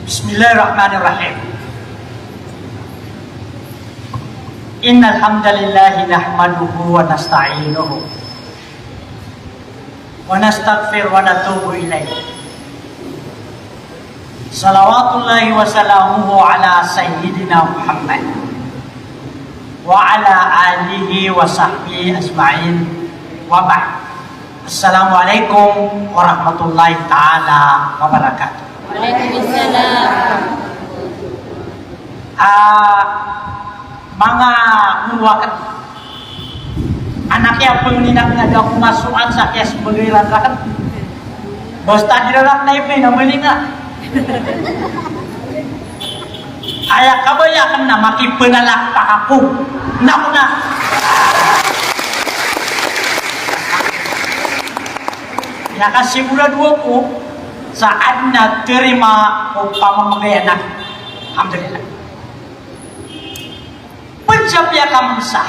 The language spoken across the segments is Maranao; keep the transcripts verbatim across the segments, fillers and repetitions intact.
Bismillahirrahmanirrahim. Innal hamdalillah nahmaduhu wa nasta'inuhu wa nastaghfiruhu wa natubu ilaih. Salawatullahi wa salamuhu ala sayyidina Muhammad wa ala alihi wa sahbihi ajma'in, wa ba'd. Assalamualaikum warahmatullahi taala wabarakatuh. Waalaikumsalam. Ah, manga guro akn. Anak iya pangninak na da ko masoan sa kiyasmbagay iran rakn. Basta di iran rakn na ibni na malinga. Aya kabaya akn na makipnalakpak ako. Na ko na. Aya kasigurado ako sa adn a tarima ko pamamagay anak. Alhamdulillah. Pd sa piyakamsa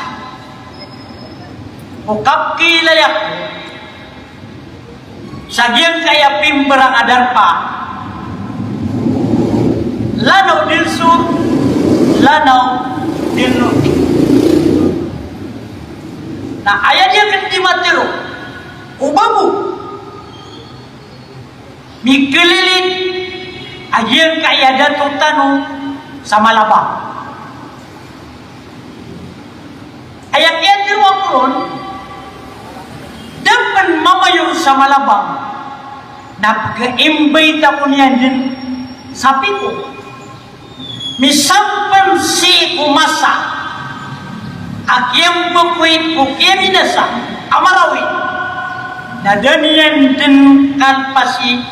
o kapkhailay ako sa giyangkaya pimbarang a darpa, Lanao del Sur, Lanao del Norte. Na aya di akn di matharo o babo, miklilid a giyangkaya dato tano sa Malabang. Aya kiyatharo ako ron, da pn mamayor sa Malabang, na pkhaimbayta ko niyan dn sa piko. Misampn sii ko masa a kiyambkowi ko kiyabinasa a Marawi, na da niyan dn kalpasi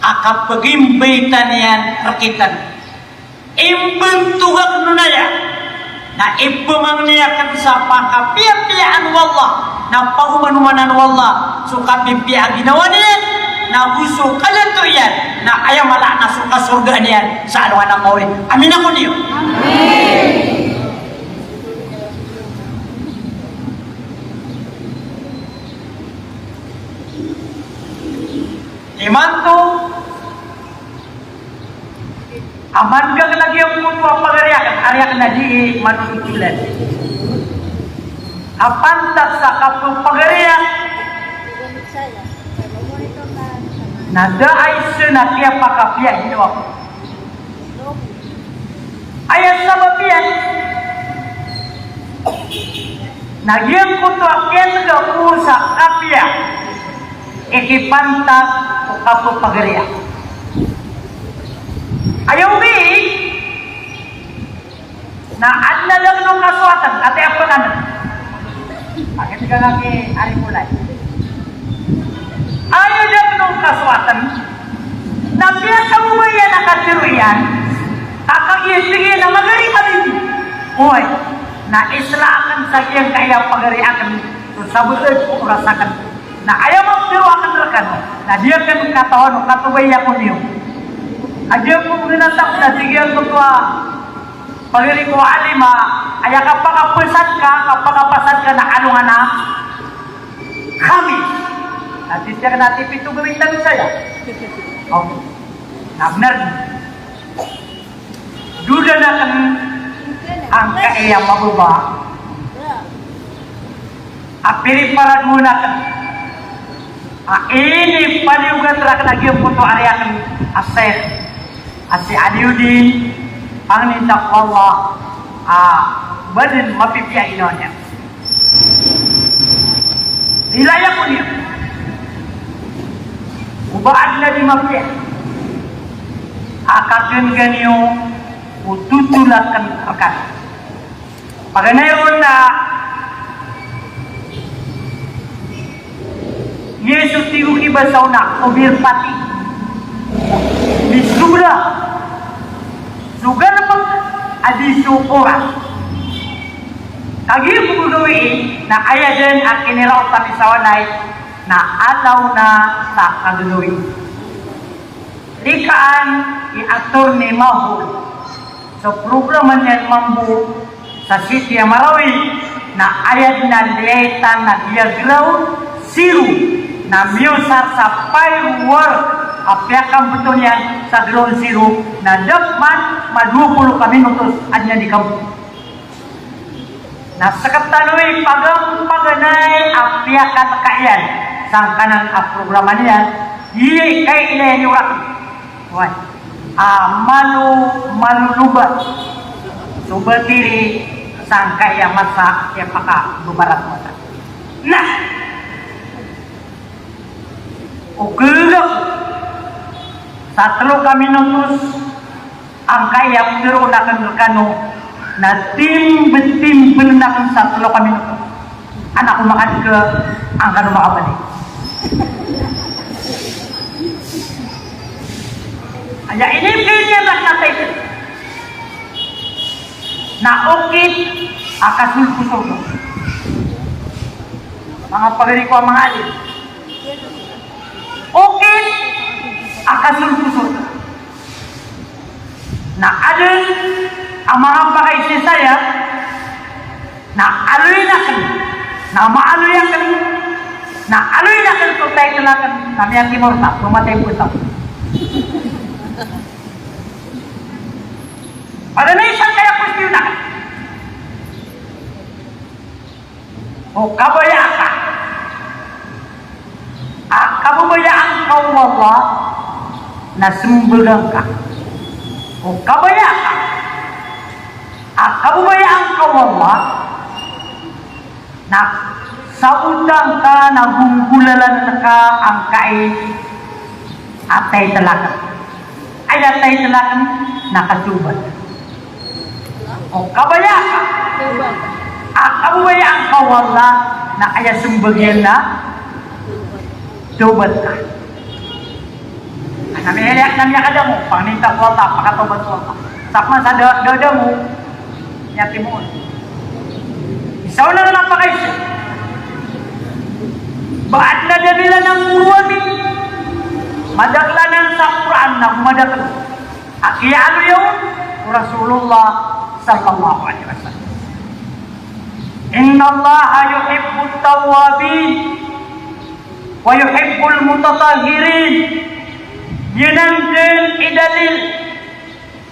a kapagimbayta niyan rktano. Imbntog akn on aya, na ipmangni akn sa pakapiyapiyaan o Allah, na pagomanomanan o Allah so kapipiya a ginawa niyan, na go so kalato iyan, na aya mala na so kasorgaan iyan sa alongan a maori. Amin ako niyo. Amin. Imanto, a man ka lagid a koto a pagari akn, ari akn a di manonotolan. A pantat sa kapagari akn na da a isa na kiyapakapiya ginawa ko. Aya sabap iyan na giyangkoto a kiyatga ko sa kapiya i kipantat ko kapagari akn. Aya ogaid na adn a da akn on kasowatan, ati a pkanan. Pakit ka lagi ari mulay. Aya da akn on kasowatan, na piyakababaya na katharo iyan, ka kagiya tig iyan a magari kami. Oway, na isla akn sa giyangkaya pagari akn, so sabotad ko oras akn. Na aya matharo akn rkano, na di akn katawan o katobay ako niyo. A di ako gnatap na tig iyan ko a pagari ko a alima, aya kapakapasad ka, kapakapasad ka na alongan a Khamis. Na titiyakn a tipito gawin tano saya. Okay. Na bnar. Dodan akn angkaya mababa a piriparado akn a inipaliyogat rakn a giyangkoto a ari akn a Sheikh a si Aliuddin, pangni ta ko Allah a ba dn mapipiya i inaw niyan. Ilaya ko niyan o ba adn a di mapiya a kagnggani iyo o totol akn rkano. Paganay ron na Yesus, tig o kibasa on na o bir pati. Misobra. So galbk a di so oras. Kagiya ko gagawii na aya dn a kiniraot ami sa walay na alaw na sa kagagawii. Likaan i Attorney Mahol so programa niyan mambo sa City a Marawi, na aya dn a liyaitan na diyagram zero na miyosar sa firework Apiya kambeton iyan sa ground zero, na da pman madowa polo ka minutos a di niyan di kambeton. Na sekatano i pagang paganay apiya kateka iyan sangkanan a programa niyan, i kailay niyan i oras. Oway. A malo, malo loba so batiri sangkaya masa a pakabebarat masa. Na, o gelo sa telo ka minutos angkaya ptero aken rekano, na timbetimbel aken sa telo ka minutos. Anak ko makadke, angkano makabalik. Aya ini pilihan na kata itu. Na okit a kasoled ko sorga. Manga pagari ko a manga alim. Okit a kasoled ko sorga. Na aden a manga pakaisisaya, na aloyin aken, na maaloy aken, na aloyin aken so title aken, na miyatimo rka so matay bo taw. Paganay sangkaya question aken. O kabaya ka a kababayaan ka o Allah, na sembegan ka. O kabaya ka a kababayaan ka o Allah, na sabotan ka, na gonggolalan ka angkai a title aken. Aya title aken na katawbat. O kabaya ka a kababayaan ka o Allah, na aya sembegan iyan na tawbat ka. Na miyakadamo, pangninta ko Allah, pakatawbat ko Allah. Sa pman sa da, da, da mo, miyatimo on. Isa on anan a pakaiza. Ba aden a dalil anan ko rowani. Madakl anan sa Qur'an na madakl a kiyaaloya on o Rasulullah sallallahu alaihi wasallam. Innallaha yuhibbut tawwabin wa yuhibbul mutatahhirin. Giyanan den i dalil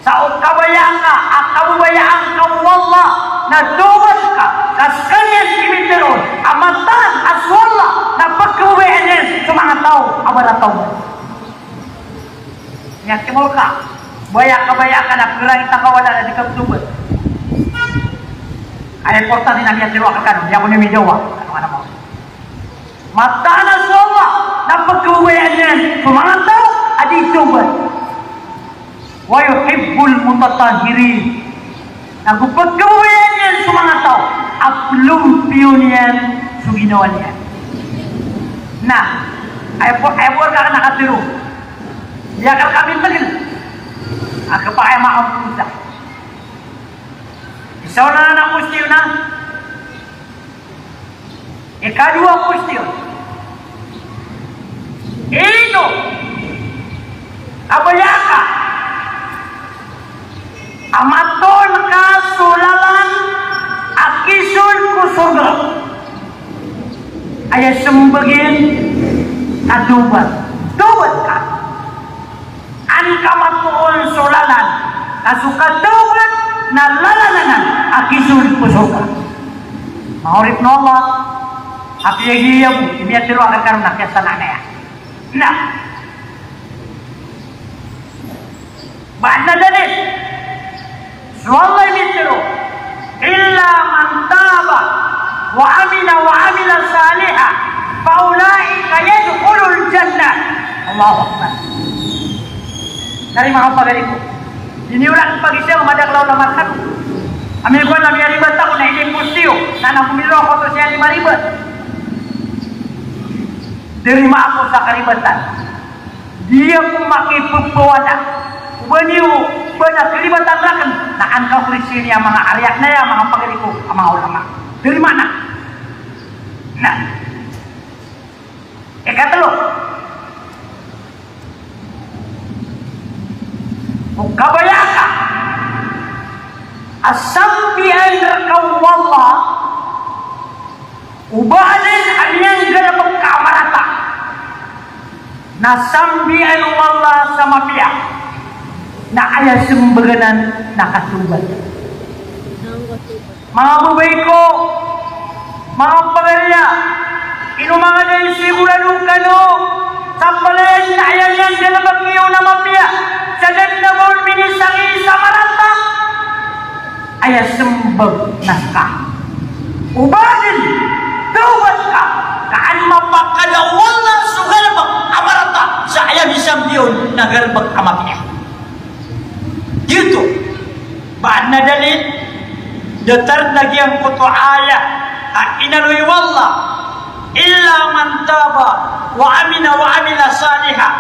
sa o kabaya ka a kababayaan ka o Allah na tawbat ka, ka sekaniyan i mitharo on a mataan a so Allah na pkhababayaan iyan so manga taw a maratawbat. Miyatimo ka, baya kabaya ka na pkharangit ka o Allah na di ka mtawbat. Aya importante na miyatimo ka kano, di ako niyo midawa. Ano nga naman? Mataan a so Allah na pkhababayaan iyan so manga taw a di tawbat. Wa yuhibbul mutatahhirin. Na go pkhababayaan iyan so manga taw a plompiyo niyan so ginawa niyan. Na, aya bo, aya bo rka na katharo. Aya ka rka mintgn a kapakay a makamposa. Isa on anan a question na Ikadowa a question. Ino a baya ka a matoon ka so lalan a kisold ko sorga? Aya sembag iyan a tawbat. Tawbat ka. An ka matoon so lalan ka so katawbat na lalan anan a kisold ko sorga. Manga oripn o Allah, apiya giya bo i miyatharo akn rkano na kiyasanaan aya. Na ba adn a dalil? So Allah i mitharo, "Illa man taba wa amina wa amila salihan fa ulaika yadkhulul jannah." Allahu Akbar. Tarimaa, pagari ko. Ini oran pagisa o madakl a ulama rkano. Ami ko na miyaribat ako na ini postiyo, na nakomilo ako to siya lima ribat. Tarimaa ko sa karibatan. Di ako makipagpawala. O ba niyo ba na karibatan rakn na an ka ko risini a manga ariyak na aya, manga pagari ko a manga ulama. Tarimaa na. Na. Ikatlo. O kabaya ka a sambian rka o Allah o ba adn a miyanggalbk ka a marata. Na sambaan o Allah sa mapiya, na aya sembag anan na katawbat. Manga babay ko, manga pagariya, ino manga da i sigurado kano sa palaya na aya niyan galebek iyo na mapiya, sa da dn a ba on minisangisa marata. Aya sembag na ska. O ba dn, tawbat ka, ka an mapakada o Allah so galebek a marata sa aya misambi on na galebek a mapiya. Giyoto, ba adn a dalil, datar na giyangkoto a ayat a inaloy o Allah, "Illa man taba wa amina wa amila salihan,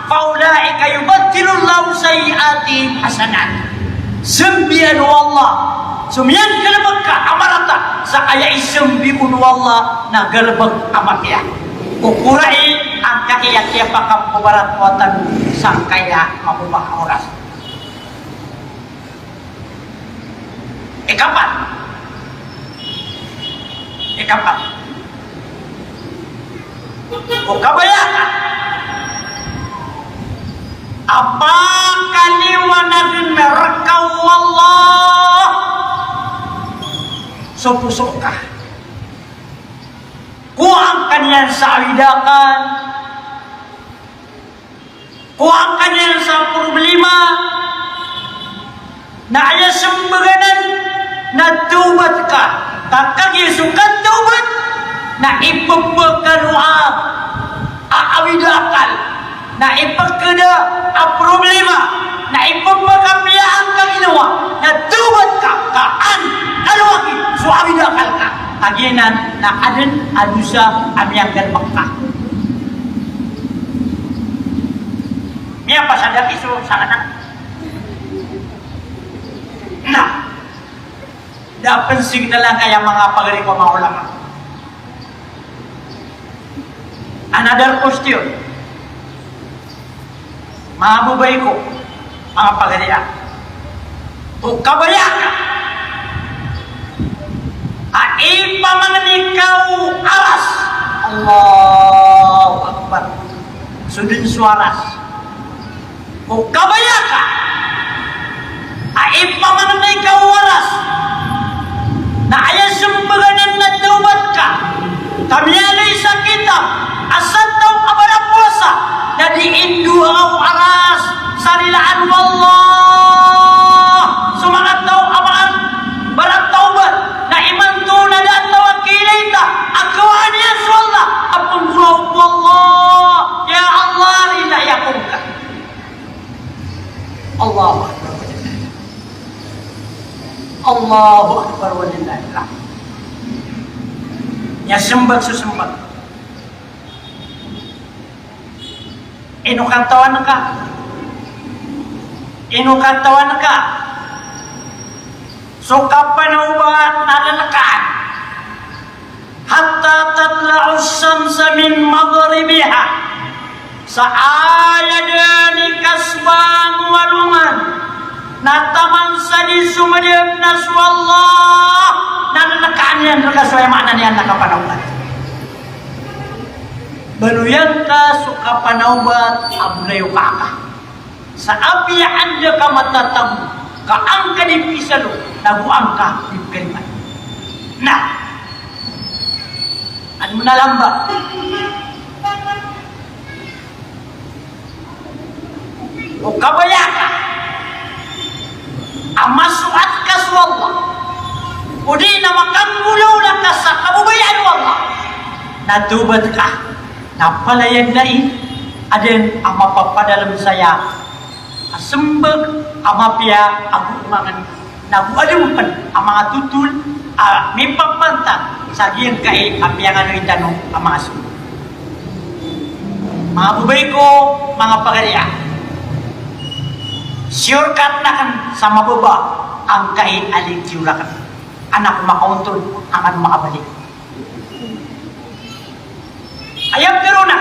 fa ulaika yubaddilullahu sayyi'atihim hasanat." Sambaan o Allah so miyan galebek ka a marata sa aya isambi on o Allah na galebek a mapiya. Kokoray angkai a kiyapakababaratoatan sangkaya mababa a oras. Ikapat. Ikapat. O kabaya ka a pakaliwanagen rka o Allah so poso ka. Ko angkaniyan sa awid a akal, ko angkaniyan sa problema, na aya sembag anan na tawbat ka. Ka kagiya so katawbat na ipepekaloa a awid a akal, na ipekeda a problema, na ipepekapiya angka ginawa, na tawbat ka, ka an na lowagi so awid a akal ka. Kagiya nan na aden a dosa a miyanggalebek ka. Miyapasad aki so sangkanan. Na da pen signal angkaya manga pagari ko manga ulama. Another question. Manga babay ko, manga pagari a, o kabaya ka a ipamangni ka o aras. Allahu Akbar. So den so aras. O kabaya ka a ipamangni ka o aras, na aya sembag anan na tawbat ka. Ka miyaaloy sa kitab a sataw a barapowasa na di indoa o aras sa rilaan o Allah so manga taw a manga baratawbat, na imanto na da a taw a kiilayta a kawaan iyan so Allah a penggoraok o Allah. Ya Allah, ridai ako rka. Allahu Akbar. Allahu Akbar, walillahil hamd. Aya sembag so sembag. Ino katawan ka? Ino katawan ka so kapanawbat na lelekaan? Hatta tatla'us shamsa min maghribiha. Sa aya den i kasbang o alongan na taman sa di somadep na so Allah na lelekaan iyan rka, so aya maana niyan na kapanawbat. Baloyan ka so kapanawbat a bolayoka ka. Sa apiya anda ka matatago ka angka di pisalo, nago angka di pkalimat. Na, an menalamba. O kabaya ka a masoat ka so Allah, odi na makanggolawla ka sa kababayaan o Allah, na tawbat ka. Na palaya dn a aden a mapapadalem saya a sembag a mapiya a goongangen, nago aden pen a manga totol a mipapantag sa giyangkai a piyangaloy tano a manga sembag. Manga babay ko, manga pagari a, sure kat aken sa mababa angkai a lingtiyo raken. Anak ko makaontol, anak ko makabalik. Aya pitharo na,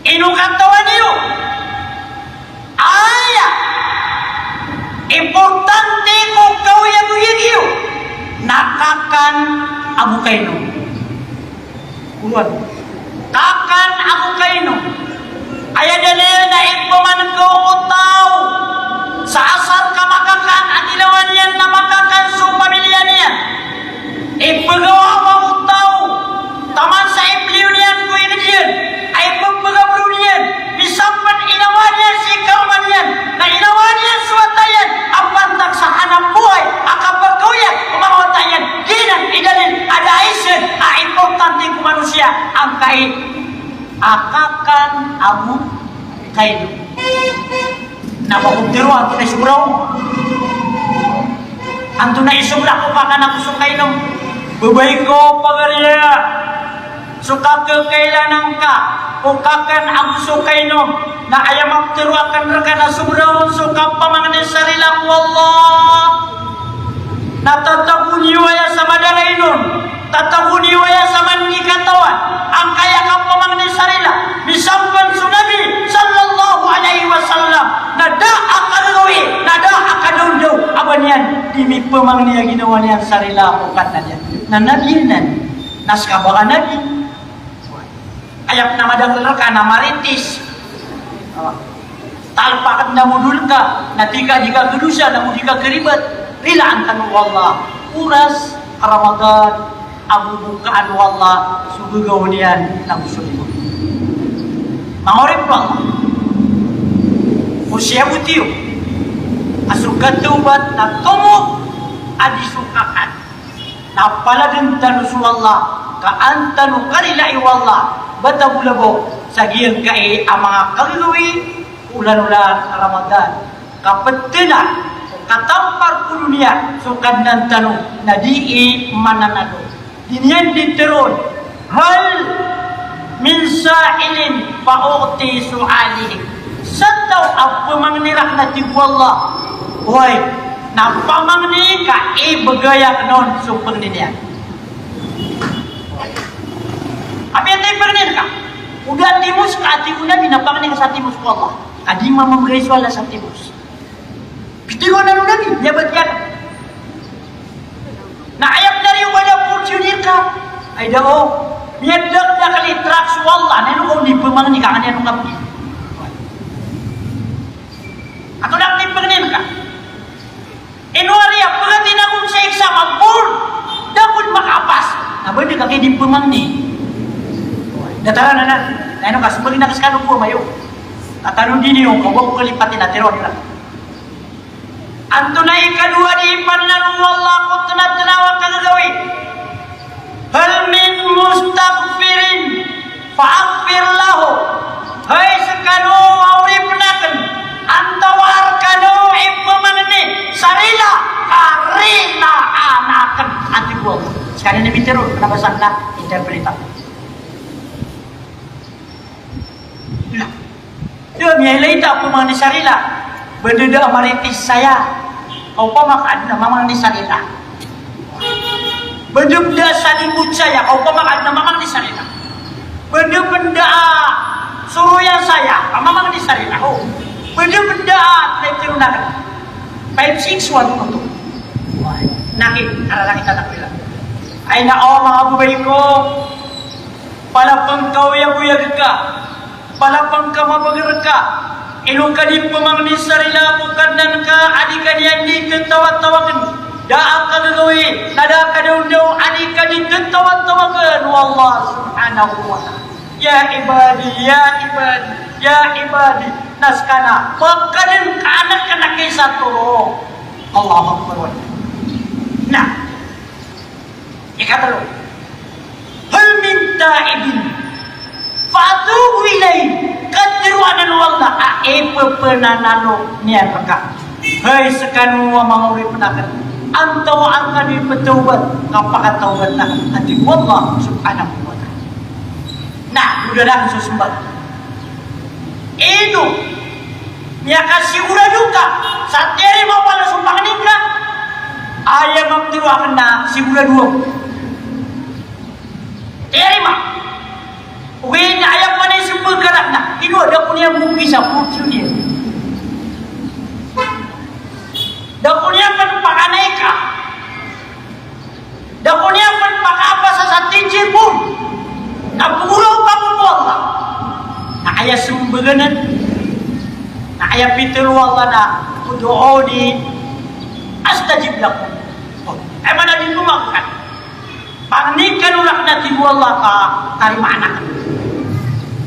ino katawan iyo a aya importante ko kaoyagoyag iyo na kakan ago kainom. Oway. Iyan na ipamangni ko taw sa asar ka makakan a ginawa niyan na makakan so pamilya niyan. Ipagawa o taw taman sa ipliyo niyan ko inged iyan a ipapagabro niyan, misampan inawa niyan si kaoma niyan, na inawa niyan so wata iyan a pantag sa hanap buhay a kapakaoyag o manga wata iyan. Giyanan i dalil a da a isa a importante ko manosiya angkai a kakan ago kainom. Na ba ko tiro, antonaa i sobra on? Antonaa i sobra ko kakan ago so kainom? Babay ko pagariya, so kakakailanan ka ko kakan ago so kainom, na aya maptero akn rka na sobra on so kapamangni sa rila ko Allah. Na tatago niyo aya sa madalainon, tatago niyo aya sa man di katawan, angkaya kapamangni sa rila, misampan so Nabi sallallahu alaihi wasallam, na da a kagagawii, na da a kadaondaw a ba niyan di mipamangni a ginawa niyan sa rila ko Kadnan iyan. Na Nabi anan, na ska ba ka Nabi, aya pn a madakl rka na maritis. Talpakn na modol ka, na tig ka di ka kadosa, na mo di ka karibat. Rilaan tano o Allah, oras a Ramadan a bobokaan o Allah so gagaw niyan na go so limo. Manga oripn o Allah, o siyabot iyo a so katawbat na tomo a di so kakan. Na paladn tano so Allah, ka an tano karilai o Allah, ba ta bo labaw sa giyangkai a manga kagagawii ko olan-olan a Ramadan. Kaptna, katampar ko doniya so Kadnan tano, na dii mananalo. Di niyan di tharoon, "Hal min sa'ilin fa u'tiya su'alahu." Sa taw a pamangni rakn, a tig o Allah, oway, na pamangni ka, ibgay akn on so pangni niyan. Apiya antaa i pangni rka? O da timos ka, a tig o Nabi, na pangni ka sa timos ko Allah. Ka di mamamgay so Allah sa timos. Pitharo anan o Nabi, miyabatiya ka. Na aya pn a riyo ba da fortune rka? Ay da o. Miyadakdakl i truck so Allah, na ino ka on di pamangni ka, aya niyan on kapdi. Antonaa i pangni rka? Ino ari a pagati na kon sa exam a board, da kon makapas. Na ba di ka kay di pamangni. Datar anan, na ino ka smbag na ka skano bo a mayo. Tatanodi niyo, ka ba ko kalipati na tiro nila. Antonaa i ikadowa di ipanano o Allah ko tnatnaw a kagagawii? Hal min mustaghfirin fa aghfir lahu. Hay skano a oripn akn, antawaa rkano ipamangni sa rila ka rilaan akn, a tig o Allah. Skaniyan i mitharo, kna ba sakn a interpreter. Na, da miyailay ta a pamangni sa rila. Ba da a maritis saya, ka opama ka adn a mamangni sa rila. Ba da pn da a salingod saya, ka opama ka adn a mamangni sa rila. Ba da pn da a soroya saya, ka mamangni sa rila. O. Ba da pn da a, antonaa i tharoon akn? Five, six, one, two. Na ki, kararangit anan ko rila. Ay na o, manga babay ko. Palapang ka oyagoyag ka, palapang ka mabagr ka, ino ka di pamangni sa rila ko Kadnan ka a di ka niyan di ttawatawagn, da a kagagawii, na da a kadaondaw a di ka di ttawatawagn o Allah subhanahu wa ta'ala. Ya ibadi, ya ibadi, ya ibadi. Na skana, pkadn ka anan ka na kisa toro. Allahu Akbar. Na, ikatlo, hal min taibin fa atubu ilaih. Katharo anan o Allah a ipepnanalo niyan rka. Hay skano a manga oripn akn, antawaa rkano ipthawbat, ka pakatawbat akn, a tig o Allah subhanahu wa ta'ala. Na, go da dn so smbag. Ino, miyakasigurado ka sa tiyarima o Allah so pangni ngka? Aya maptharo akn na sigurado ako. Tiyarima. Ogaid na aya pman i smbag ka rakn na, ino, da ko niyan bo pisa fortune iyan. Da ko niyan pn pakanay ka. Da ko niyan pn pakaapasa sa teacher bo. Na pgoraw ka bo ko Allah. Na aya smbag anan, Aya pitharo o Allah na, "Ud'uni astajib lakum." O, aya maana niyan na pangni kano rakn, tig o Allah, ka tarimaan akn.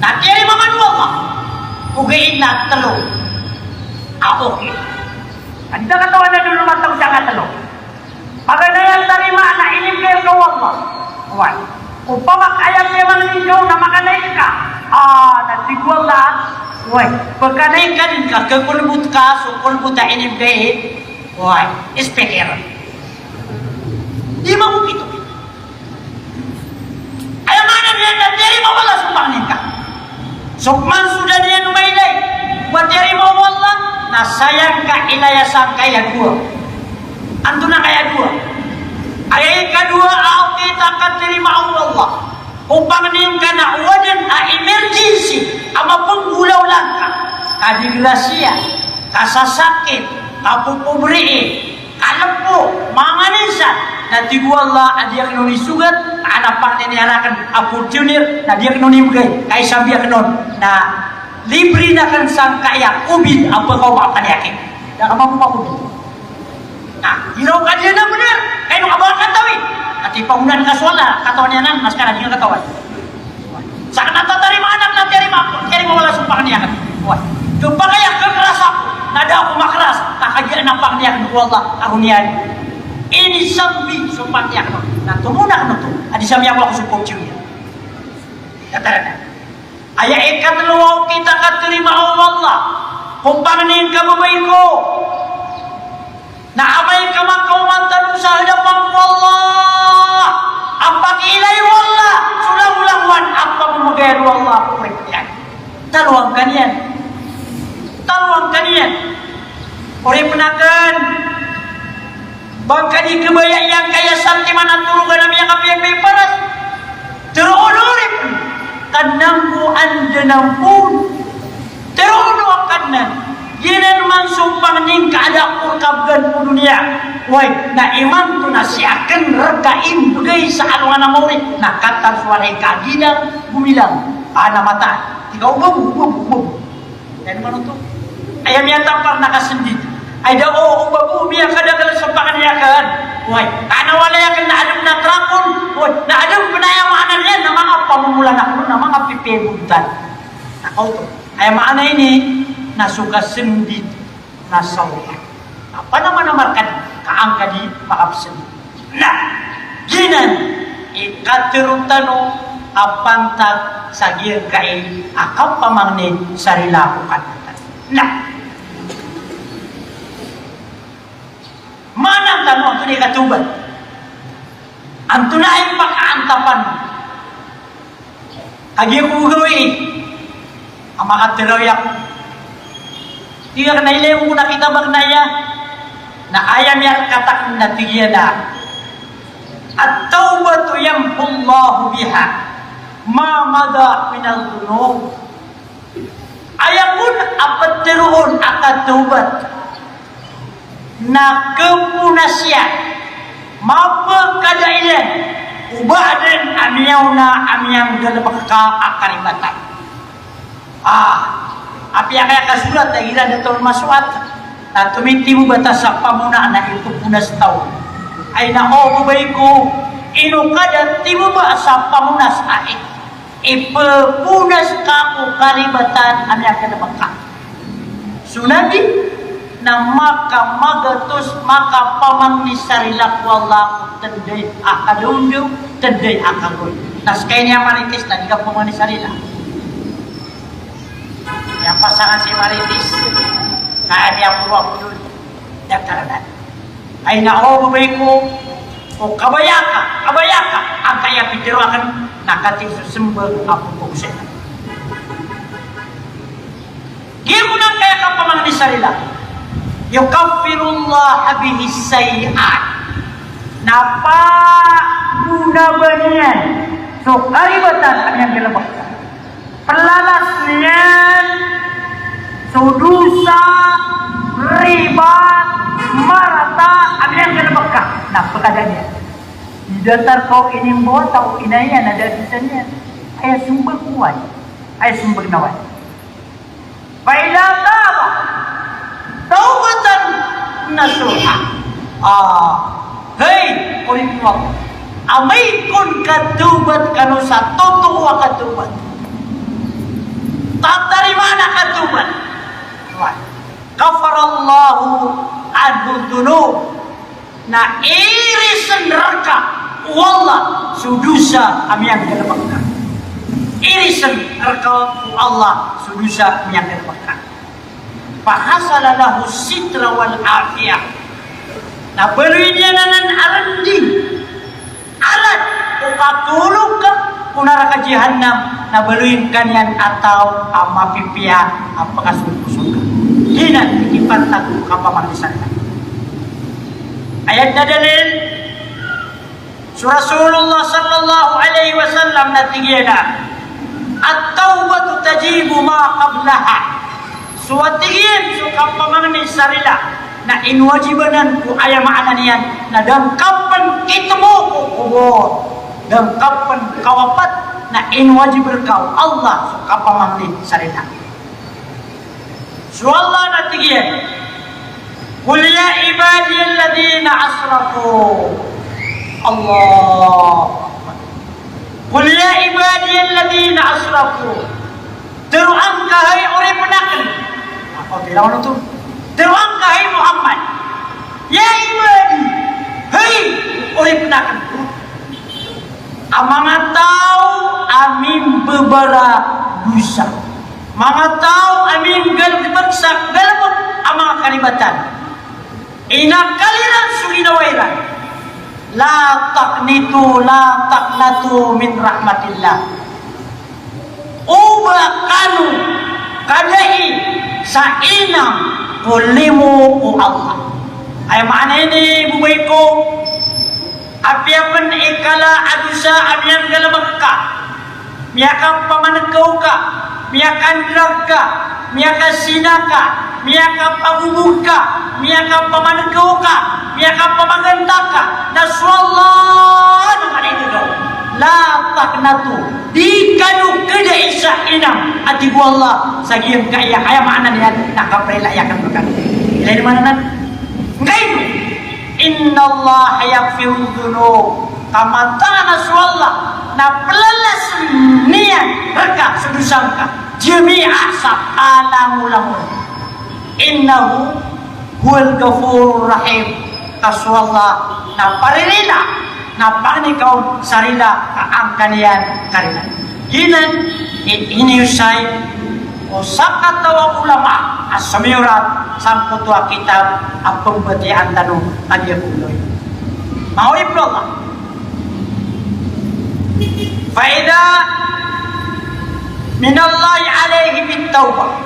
Na tiyarima man o Allah. Ogaid na tlo a okit. Anda katawan a dolo matao sa katlo? Paganay a tarimaan na inibgay rka o Allah. Oway. Opama ka aya miyamangni rka on na makanay ka. Ah, na tig o Allah, oway, pkhanay ka dn ka khakolbot ka so kolbot a inibgay. Oway, speaker. Di mamokit-okit. Aya maana niyan na tiyarima o Allah so pangni ngka. So pman so da niyan mailay o ba tiyarima o Allah, na sayang ka ilaya sangkaya dowa. Antonaa kaya dowa? Aya ikadowa a okit a katarimaa o Allah ko pangni ngka na o adn a emergency a mapnggolawla ngka, ka disgrasya, kasasakit, kapopobrii, kalpo, manganisa, na tig o Allah a di akn on isogat, ka an a pangnin iyan rakn a Fortuner, na di akn on imbgay, ka isambi akn on, na libre akn sangkaya covid a pkaoma a panyakit. Da ka mambo ka covid. Na, iraw ka di na bnar, ka ino ka ba katawi? Ati pangonan ka so Allah, katawan iyan anan, na ska na di ngka katawan. Sakn a tatarimaan akn na tiyarima, tiyarima o Allah so pangni akn. Oway. Khapakay a khakras ako, na da ako makras, ka kagiya na pangni akn o Allah a roo niyan inisambi so pangni akn. Na tomo akn oto a di sambi ako ako so pangni akn. Katarana. Aya ikatlo a okit a katarimaa o Allah ko pangni ngka, babay ko, na amay ka makaoma tano sa hadapan o Allah a pakiilay o Allah so langolangowan a pamamagayad o Allah ko oripn iyan. Taloan ka niyan. Taloan ka niyan. Oripn akn. Ba ka di kabaya iyan kaya santiman a torogan a miyakapiyapiya i paras. Tero o oripn. Kadnan ko, anda na pn. Tero o Kadnan, giyanan man so pangni ngka a da ko kabgan ko doniya. Oway, na imanto na sii akn rka imbgay sa alongan a maori, na katawan so ari ka a gilang, gomilang, a na mataan. Tig ka o babo, o babo, o babo. Aya maana oto. Aya miyatampar na kasndit. Ay da o, o babo, miyakadakl so pangni akn. Oway, ka na walay akn na adn a trakon. Oway, na adn pn, aya maana niyan na manga pamomolan akn, na manga pipiya i bontal. Na kaoto. Aya maana ini na so kasndit na sawta. Apa na manamar ka di, ka an ka di makapsndit. Na giyanan i katero tano a pantag sa giyangkai a kapamangni sa rila ko Kadnan tano. Na maana tano antonaa i katobat, antonaa i pakaantapan a giyangkoto a gawii a makaterawi ako. Tig iyan a ilay ko na kitab akn aya. Na aya miyakatakn na tig iyan a, "At-tawbatu yamhu Allahu biha ma madha minadh dhunub." Aya kon a ptharoon a katawbat na kaponas iyan, mapkadailan o ba adn a miyaona a miyanggalbk ka a karibatan. Ah, apiya kaya kasorat a igira da taw masowat na tomitimo bata sa pamona na ipoponas taw. Ay na o babay ko, ino ka da timo ba sa pamonas a i- Ipoponas ka ko karibatan a miyakadabaka. So Nabi na makamagatos, makapamangni sa rila ko Allah ko tnday a kadaondaw, tnday a kagoy. Na ska ini a Marites na di kapamangni sa rila. Aya pasangan si Marites, kaya niya puro ako doon. Datar na. Ay na o babay ko, o kabaya ka, kabaya ka, angkaya pitharo akn na katii so smbag a pphagosay. Giyoto na angkaya kapamangni sa rila. Yukaffirullahu bihi sayyi'at. Na pagonaban iyan so karibatan a miyanggalbk. Plalas niyan so dosa, riba, marata a miyanggalbk ka. Na pkada niyan. Di datar ka o inimbawataan o ina iyan a da a dosa niyan. Aya smbag oway. Aya smbag na oway. Fa idha taba. nasuha. Ah, hay, oripn o Allah. Amay kon katawbat kano sa totoo a katawbat, tatarimaan a katawbat, kafarallahu anhu dhunub. Na irisn rka o Allah so dosa a miyanggalbk ka. Irisn rka o Allah so dosa a miyanggalbk ka. Fahasala lahu sitra wal afiyah. Na baloy niyan anan a rnding, arat o kakolog ka ko naraka jahannam, na baloy ngka niyan a taw a mapipiya a pkasold ko sorga. Giyanan i kipantag o kapamangni sa rila. Aya dn a dalil, so Rasulullah sallallahu alaihi wasallam na tig iyan a, "At-tawbatu tajibu ma qablaha." So a tig iyan so kapamangni sa rila na inwajib anan ko aya maana niyan na da ngka pn kitmo ko kobor, da ngka pn kawapat, na inwajib rka o Allah so kapamangni sa rila. So Allah na tig iyan, "Qul ya ibadiyalladhina asrafu." Allahu Akbar. "Qul ya ibadiyalladhina asrafu." Tharoa ngka, hay oripn akn. Ako, tiraw oto. Tharoa ngka, hay Muhammad. Ya ibadi. Hay oripn akn. A manga taw a mimbabaratodosa. Manga taw a minggalbk sa galbk a manga karibatan. Inakal iran so ginawa iran. La taqnitu, la taqnatu min rahmatillah. Oba kano kadai sa inam ko limo o Allah. Aya maana ini, bo bae ko, apiya pn i kala a dosa a miyanggalbk ka, miyakapamankaw ka, miyakandrak ka, miyakasina ka, miyakapagobog ka, miyakapamankaw ka, miyakapamaganta ka, na so Allah na manitdo. La taqnatu, di kano kadai sa inam, a tig o Allah, sa giyangkaya, aya maana niyan na kaprila iyan rkano. Ilay niyo man anan. Ngkaino? Innallaha yaghfirudh dhunub. Ka mataan a so Allah na plalasn iyan rka so dosa ngka. Jami'a, sa kalangolangon. Innahu huwal ghafurur rahim. Ka so Allah na paririla, na pangnikaw sa rila ka angkaniyan karila. Giyanan i iniosay o sakataw a ulama a somiyorat sangkoto a kitab a pmbatiyaan tano a giyangkoto. Manga oripn o Allah. Fa idha minallahi alayhi bit tawbah.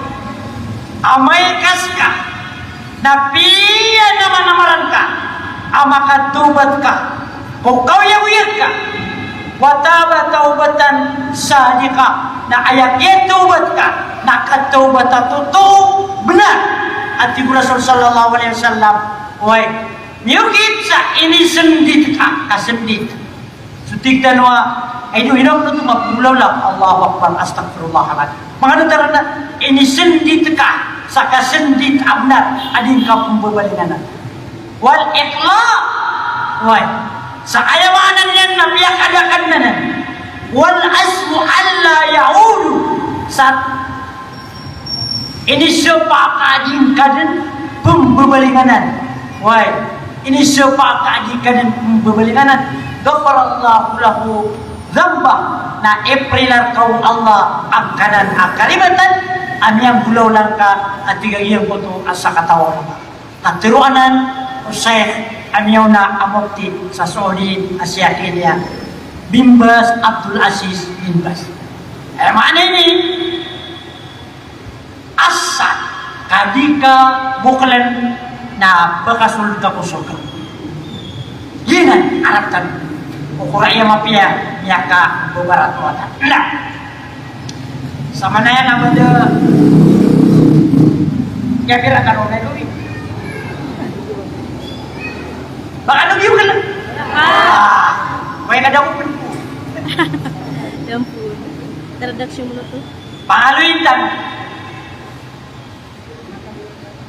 Amay ka ska na piyanamanamarangka a makatawbat ka ko kaoyagoyag ka, wa taba tawbatan sadiqah, na aya kiyatawbat ka na katawbat a totoo, bnar. A tig o Rasul sallallahu alaihi wasallam, oway, miyokit sa inisndit ka, kasndit. So tig tano a, ay, ino, ino, ino, ino, mapulawla, Allahu Akbar, astaghfirullah, manga datar na, inisndit ka sa kasndit a bnar a di ngka pmbabalingan anan. Wal iqla', oway. Sa aya maana niyan na piyakadakadn anan. Wal azmu alla ya'udu. Sa inisapa ka a di ngka dn pmbabalingan anan. Oway. Inisapa ka a di ngka dn pmbabalingan anan. Ghafarallahu lahu dhanbah. Na iprila rka o Allah angkanan a karibatan a miyanggolawla rka a tig a giyangkoto a sakataw a ulama. Na tharoa anan o Sheikh a miyaona a mufti sa Saudi a si Sheikh Ilyas bin Baz, Abdul Aziz bin Baz. Aya maana ini, asar ka di ka bokln na pkasold ka ko sorga. Giyanan a rk tano. Okor a aya mapiya, miyakababarato a ta. Na. Samanaya na bada. Kiyapira ka ron na ito, eh. Baka ano biyo ka lang? Ah. May kada ko pun po. Yan po. Introduction mo na to. Pangaloy tan.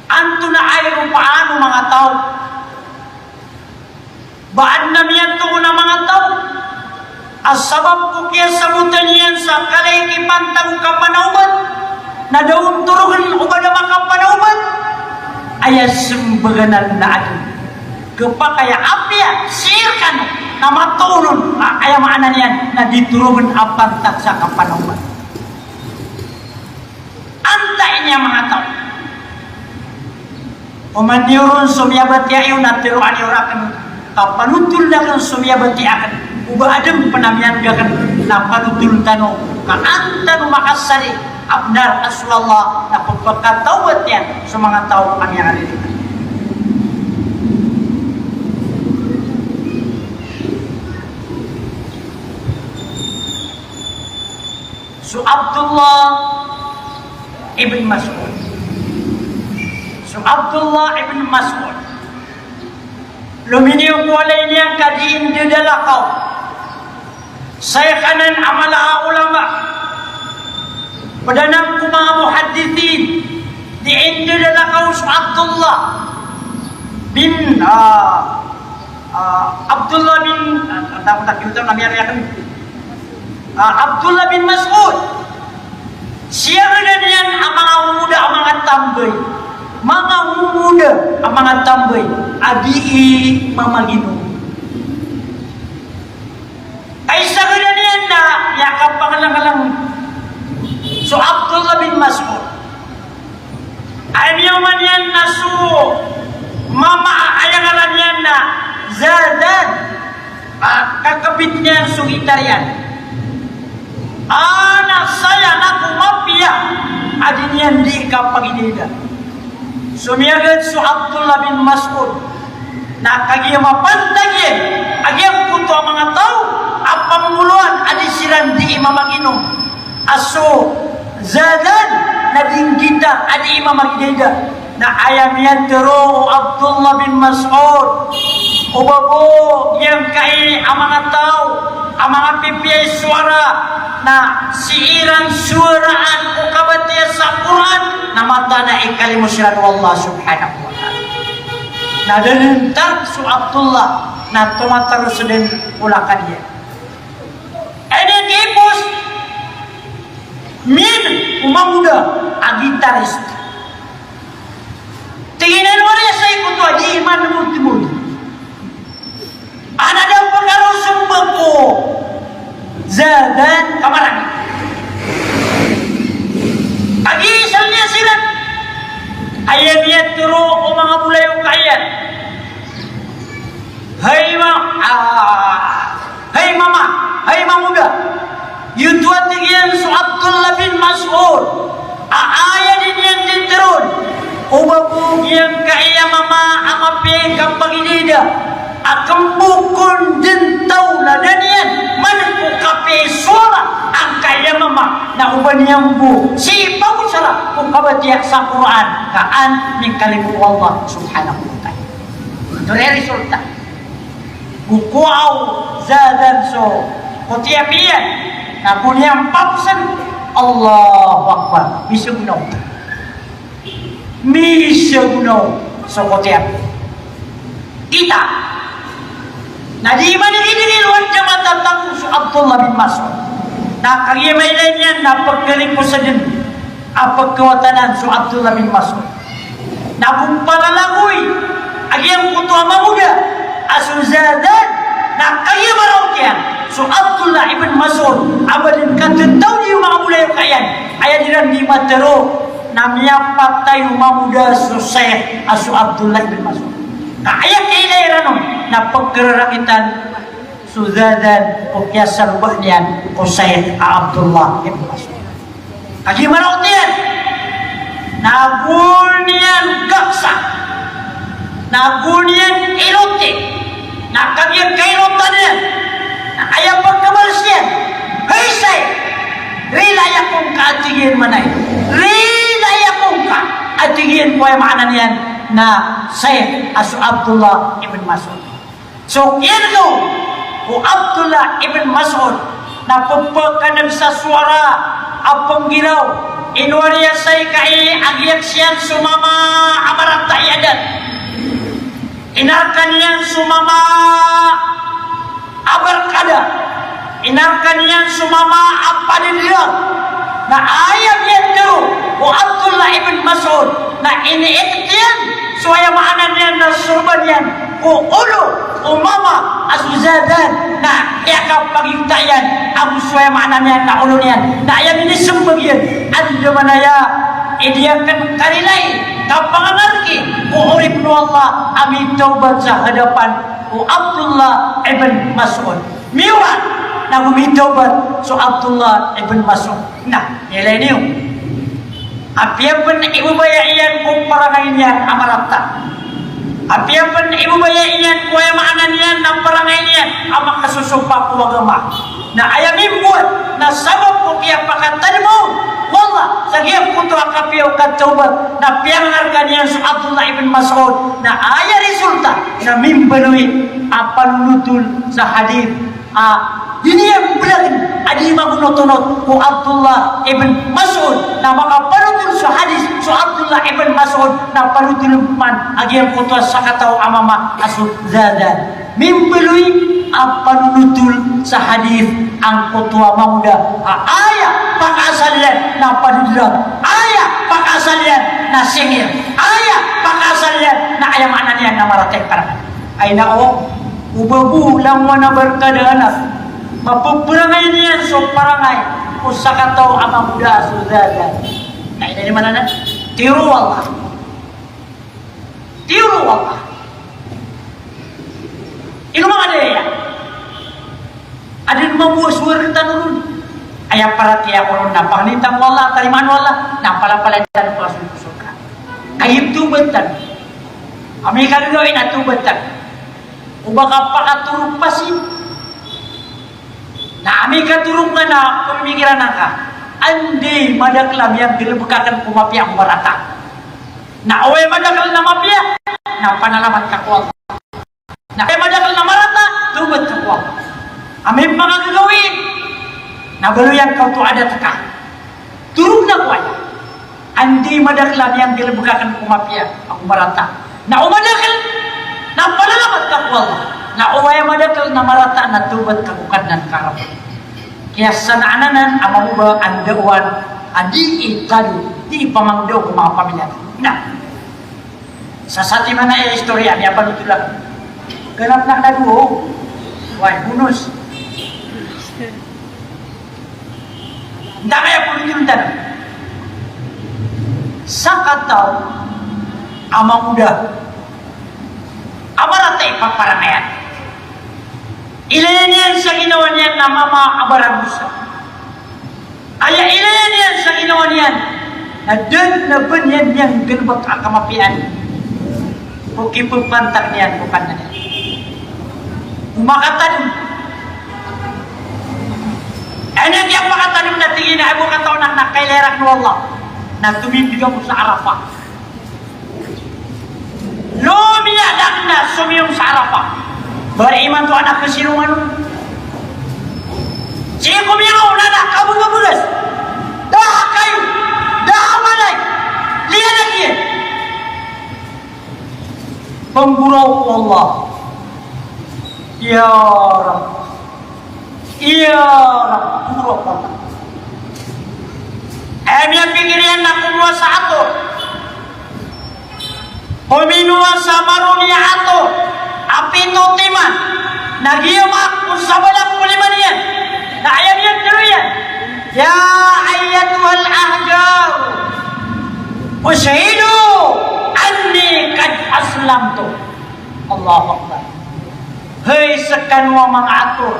Antonaa i ropaan o manga taw? Ba adn a miyatoon a manga taw a sabap ko kiyasabotan iyan sa kala i kipantag o kapanaobat, na da on torogn o ba da makapanaobat? Aya smbag anan na adn. Khapakay a apiya sii rkano na matoon on, a, aya maana niyan na di torogn a pantag sa kapanaobat. Antaa ini a manga taw? Oman iyo ron so miyabatiya iyo na tharoa niyo rakn ka panotholn akn so miyabatiya akn. O ba adn pn a miyangga akn na panotholn tano ka an tano makasari a bnar a so Allah na pphakataobat iyan so manga taw a miyangariripn. So Abdullah ibn Mas'ud. So Abdullah ibn Mas'ud. Lominiyo ko walay niyan ka di indadalakaw. Shaykh anan a mala a ulama. Pd anan ko manga muhaddithin. Di indadalakaw so Abdullah bin, ah, ah, Abdullah bin, ah, takot a kiyoto na miyariyakan. Ah, Abdullah bin Mas'ud. Siyaga dn iyan a manga momoda a manga tambay. Manga momoda a manga tambay a dii mamaginom. Ay siyaga dn iyan na miyakapangalanglang so Abdullah bin Mas'ud. Ay niyo man iyan na so mama a aya ngaran iyan na Zadan. Ah, kakabit niyan so gitar iyan. Ah, na saya na ko mapiya a di niyan di kapagidida. So miyagad so Abdullah bin Mas'ud na kagiya mapantag iyan a giyangkoto a manga taw a pamomoloan a di siran di mamaginom. A so Zadan na di nggitar a di mamagidida. Na aya miyatharo o Abdullah bin Mas'ud, o ba bo giyangkai a manga taw a manga pipiya i sowara na sii ran sowaraan ko kabatiya sa Qur'an na mataan a ikalimo siran o Allah subhanahu wa ta'ala. Na da dn tag so Abdullah na tomataros dn o lakad iyan. Aya niyan kiipos, min o mamoda a gitarist. Tig iyan a wari sa ikoto a di iman mo timoy. Ana da pagaro sembag ko Zadan kamarang. Agi isal niyan siran. Aya niyan tero o manga bolayoka iyan. Hay ma-, ah, hay mama, hay mamoda. Giyoto a tig iyan so Abdullah bin Mas'ud a aya di niyan di teron. O ba bo giyangkai a mama a mapiya i kapagidida a kembokon den taw na da niyan man ko kapiya i sowara angkai a mama na o ba niyan bo sii pagosara ko kabatiya sa Qur'an ka an mingkalimo o Allah subhanahu wa ta'ala. Oto i resulta. Go kowa o Zadan so kotiyapi iyan, na go niyan paposan. Allahu Akbar. Misagonaw. Misagonaw so kotiyapi. Kita. Na di man i di ron jamaah tatago so Abdullah bin Mas'ud. Na kagiya mailay niyan na pagkaliposan den a pagkawatanan so Abdullah bin Mas'ud. Na go palalagoy a giyangkoto a mamoda a so Zadan, na kagiya maraot iyan so Abdullah ibn Mas'ud a ba den katetaw di o manga bolayoka iyan, aya di ran di matero na miyapatay o mamoda so Shaykh a so Abdullah ibn Mas'ud. Ka aya kailay ran on na pagkararakitan so Zadan ko kiyasaloba niyan ko Shaykh a Abdullah ibn Mas'ud. Kagiya maraot iyan, na go niyan gaksa, na go niyan iloti, na kagiya kailotan iyan, na aya pagkabalas iyan, "Hay Shaykh, rilai ako ngka," a tig iyan manay. "Rilai ako ngka," a tig iyan ko aya maana niyan na Shaykh a so Abdullah ibn Mas'ud. So kiyargaw o Abdullah ibn Mas'ud na pphakadam sa sowara a pnggiraw, Inowariya saya kai a giyangkaya so mama a marata i adat. Inarka niyan so mama a barkada. Inarka niyan so mama a padedera. Na aya miyatharo o Abdullah ibn Mas'ud na iniikt iyan so aya maana niyan na sorban iyan ko olo o mama a so Zadan, na aya kapagingta iyan ago so aya maana niyan na olo niyan. Na aya minisembag iyan, andamanaya i di akn karilai kapangangarki ko oripn o Allah a mitawbat sa hadapan o Abdullah ibn Mas'ud. Miyaona, na mitawbat so Abdullah ibn Mas'ud. Na, ilay niyo. Apiya pn ibabaya iyan ko parangay niyan a marata. Apiya pn ibabaya iyan ko aya maana niyan na parangay niyan a makasosompa ko agama. Na aya mimbowat na sabap ko kiyapakatadm o Allah sa giyangkoto a kapiya o katawbat, na piyangarka niyan so Abdullah ibn Mas'ud. Na aya resulta na mimbaloy a panonotol sa hadith a di niyan mbalagen a di magonotonot ko Abdullah ibn Mas'ud, na makapanotol so hadith so Abdullah ibn Mas'ud, na panotol man a giyangkoto a sakataw a mama a so Zadan. Mimbaloy a panonotol sa hadith angkoto a mangoda a aya pakaasal iyan na padedera, aya pakaasal iyan na singir, aya pakaasal iyan na aya maana niyan na marata i parangay. Ay nako, o ba bo langowan a barkada anak, mapeperangay niyan so parangay o sakataw a mangoda a so Zadan. Na aya maana niyan, tiyoro o Allah. Tiyoro o Allah. Ino manga daya? Adn mambo a so wareg tano ron. Aya paratiyaya ko ron na pangnin tano o Allah, tarimaan o Allah, na palapalaya tano ko sorga. Kagiya tawbat tano. Amay ka gagawii na tawbat tano. O ba ka pakatorog pasin. Na amay ka torog ka na pemikiran angka, anda i madakl a miyanggalbk akn ko mapiya ago marata. Na oway madakl na mapiya, na panalamat ka ko Allah. Na oway madakl na marata, tawbat ka ko Allah. Amay pn ka gagawii, na baloy angka oto a adat ka. Torog na ko aya. Anda i madakl a miyanggalbk akn ko mapiya ago marata. Na o madakl na panalamat ka ko Allah. Na oway madakl na marata na tawbat ka ko Kadnan ka Rabb. Kiyasanaan anan a manga oba a ndaowan a di itado, di ipamangdaw ko manga pamilya. Na. Sa satiman a istorya a miyapanothol akn. Ganap na kna dowa. Way, bonus. Nda kaya polothol tano. Sakataw a mangoda a marata i paparangayan. Ilaya niyan sa ginawa niyan na mama a baradosa. Aya ilaya niyan sa ginawa niyan na da dn a ba niyan miyanggalbk a kamapiyaan ko kipapantag niyan ko Kadnan iyan. O makatadm. Aya niyan kiyapakatadm na tig iyan a, "Ago kataw anan na kailay rakn o Allah na tomimbig ako sa Arafah." Lomiyadag na somiyong sa Arafah. Bari imanto a na kasirongan on. Sii ko miyaona na kabagabagas. Da a kayo, da a balay. Liyadag iyan. Panggoraok o Allah. Ya Rabb. Iya, puro ko. Aya miyapikir iyan na komowasa ator. Komowasa maroni a ator a pito timan. Na giyama ko sabalang ko lima niyan. Na aya miyatharo iyan, "Ya ayyatuhal ahjar, ushhidu anni qad aslamtu." Allahu Akbar. Hay skano a manga ator,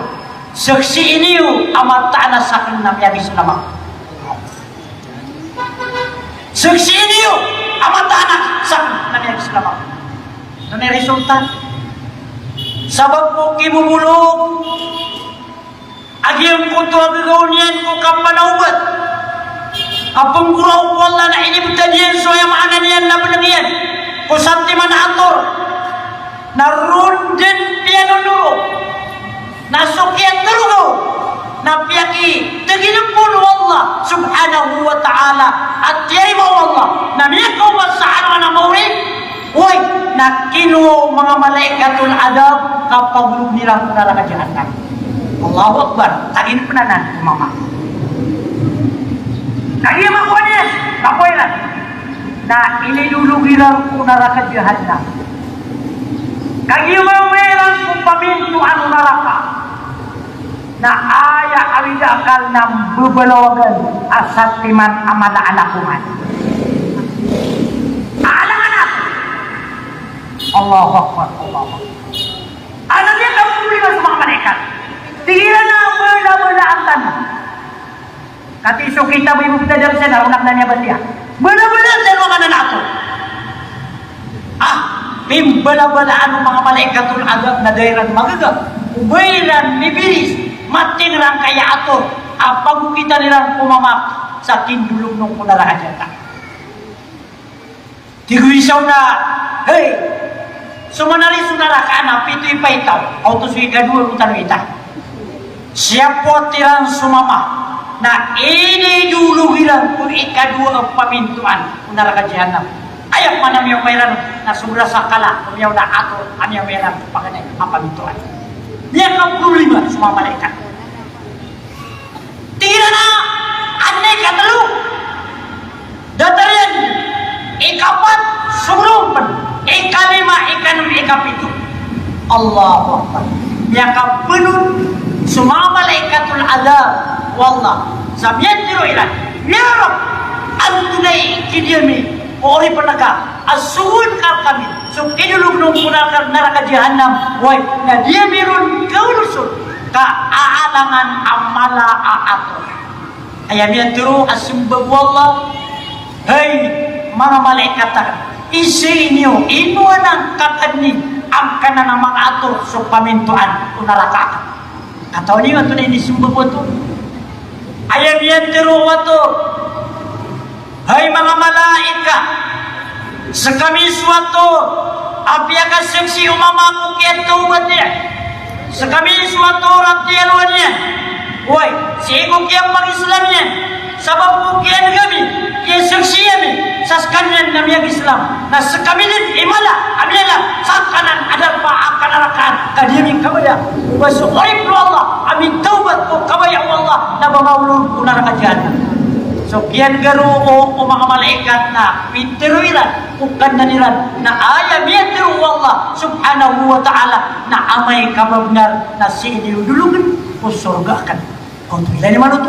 saksii niyo a mataan a sakn na miyag-Islam ako. Saksii niyo a mataan a sakn na miyag-Islam ako. Antonaa i resulta? Sabap ko kibobolog a giyangkoto a gagaw niyan ko kapanawbat a pnggoraok o Allah na inibtad iyan so aya maana niyan na bnng iyan ko satiman a ator na ron dn piyanondoro na so kiyatharo Na piyakitgilep on o Allah subhanahu wa ta'ala, a tiyarima o Allah, na miyakaoma sa ano a mawri, oway, na kinowa o manga malaikatul adhab ka pagolog iran ko naraka jahannam. Allahu Akbar, tagilep anan ko mama. Na iya makowa niyan, makowa iran. Na inidolog iran ko naraka jahannam. Kagiya maoma iran ko pamintoan o naraka. Na aya awida akal na mbabalawagan a satiman a mala a lakongan. Alangan ako. Allahu Akbar, Allahu Akbar. Anan iya kapoblema so manga malaikat. Tig iran a balabalaan tano. Katii so kitab a ibebetad a resa na ron akn a miyabatiya. Balabalaan tano a manga ato. Ah, pimbalabalaan o manga malaikatul adhab na da iran magaga o ba iran mibiris, mating iran kaya ator a pagokitan iran ko mamak sa kindolog on ko naraka jahannam. Tig o isa on a, hay, so manari so naraka na pito i paitaw, oto so ikadowa, oto so ikadowa. Siyapot iran so mama, na inidolog iran ko ikadowa a pamintoan o naraka jahannam. Aya maana a miyaoma iran na sobra sa kala o miyaona a ator a miyaoma iran ko paganay a pamintoan. Miyakaproblema so manga malaikat. Tig iran a, adn a ikatlo. Datar iyan, ikapat, sogono pn, ikalima, ikanom, ikapito. Allahu Akbar. Miyakapenon so manga malaikatul adhab o Allah sa miyatharo iran, "Ya Rabb, antonaa i kidiya mi o oripn ka a sogoan ka rkami so kidolog on ko naraka, naraka jahannam, oway, na di ami ron kaoloson ka aalangan a mala a ator." Aya miyatharo a sembag o Allah, hay manga malaikat akn, isii niyo, ino anan a katadni angkanan a manga ator so pamintoan o naraka akn. Katawan iyo antonaa i inisembag o ator? Aya miyatharo o ator, hay manga malaikat, sekami so ator a piyakasaksi o mama ko kiyatawbat iyan. Sekami so ator a tiyalowan iyan. Oway, sii ko kiyapag-Islam iyan. Sabap ko kiyaneg ami, kiyasaksi ami sa sekaniyan na miyag-Islam. Na sekami den i mala a miyala sa angkanan a darpa a kanarakaan ka di ami kabaya. Ba so oripn o Allah a mitawbat ko kabaya o Allah na ba maolog ko naraka jahannam. So kiyaneg roo o, o manga malaikat na pitharo iran ko Kadnan iran na aya miyatharo o Allah subhanahu wa ta'ala na amay ka ba bnar na sii niyo dologn ko sorga akn. Oto ilay niyo man oto.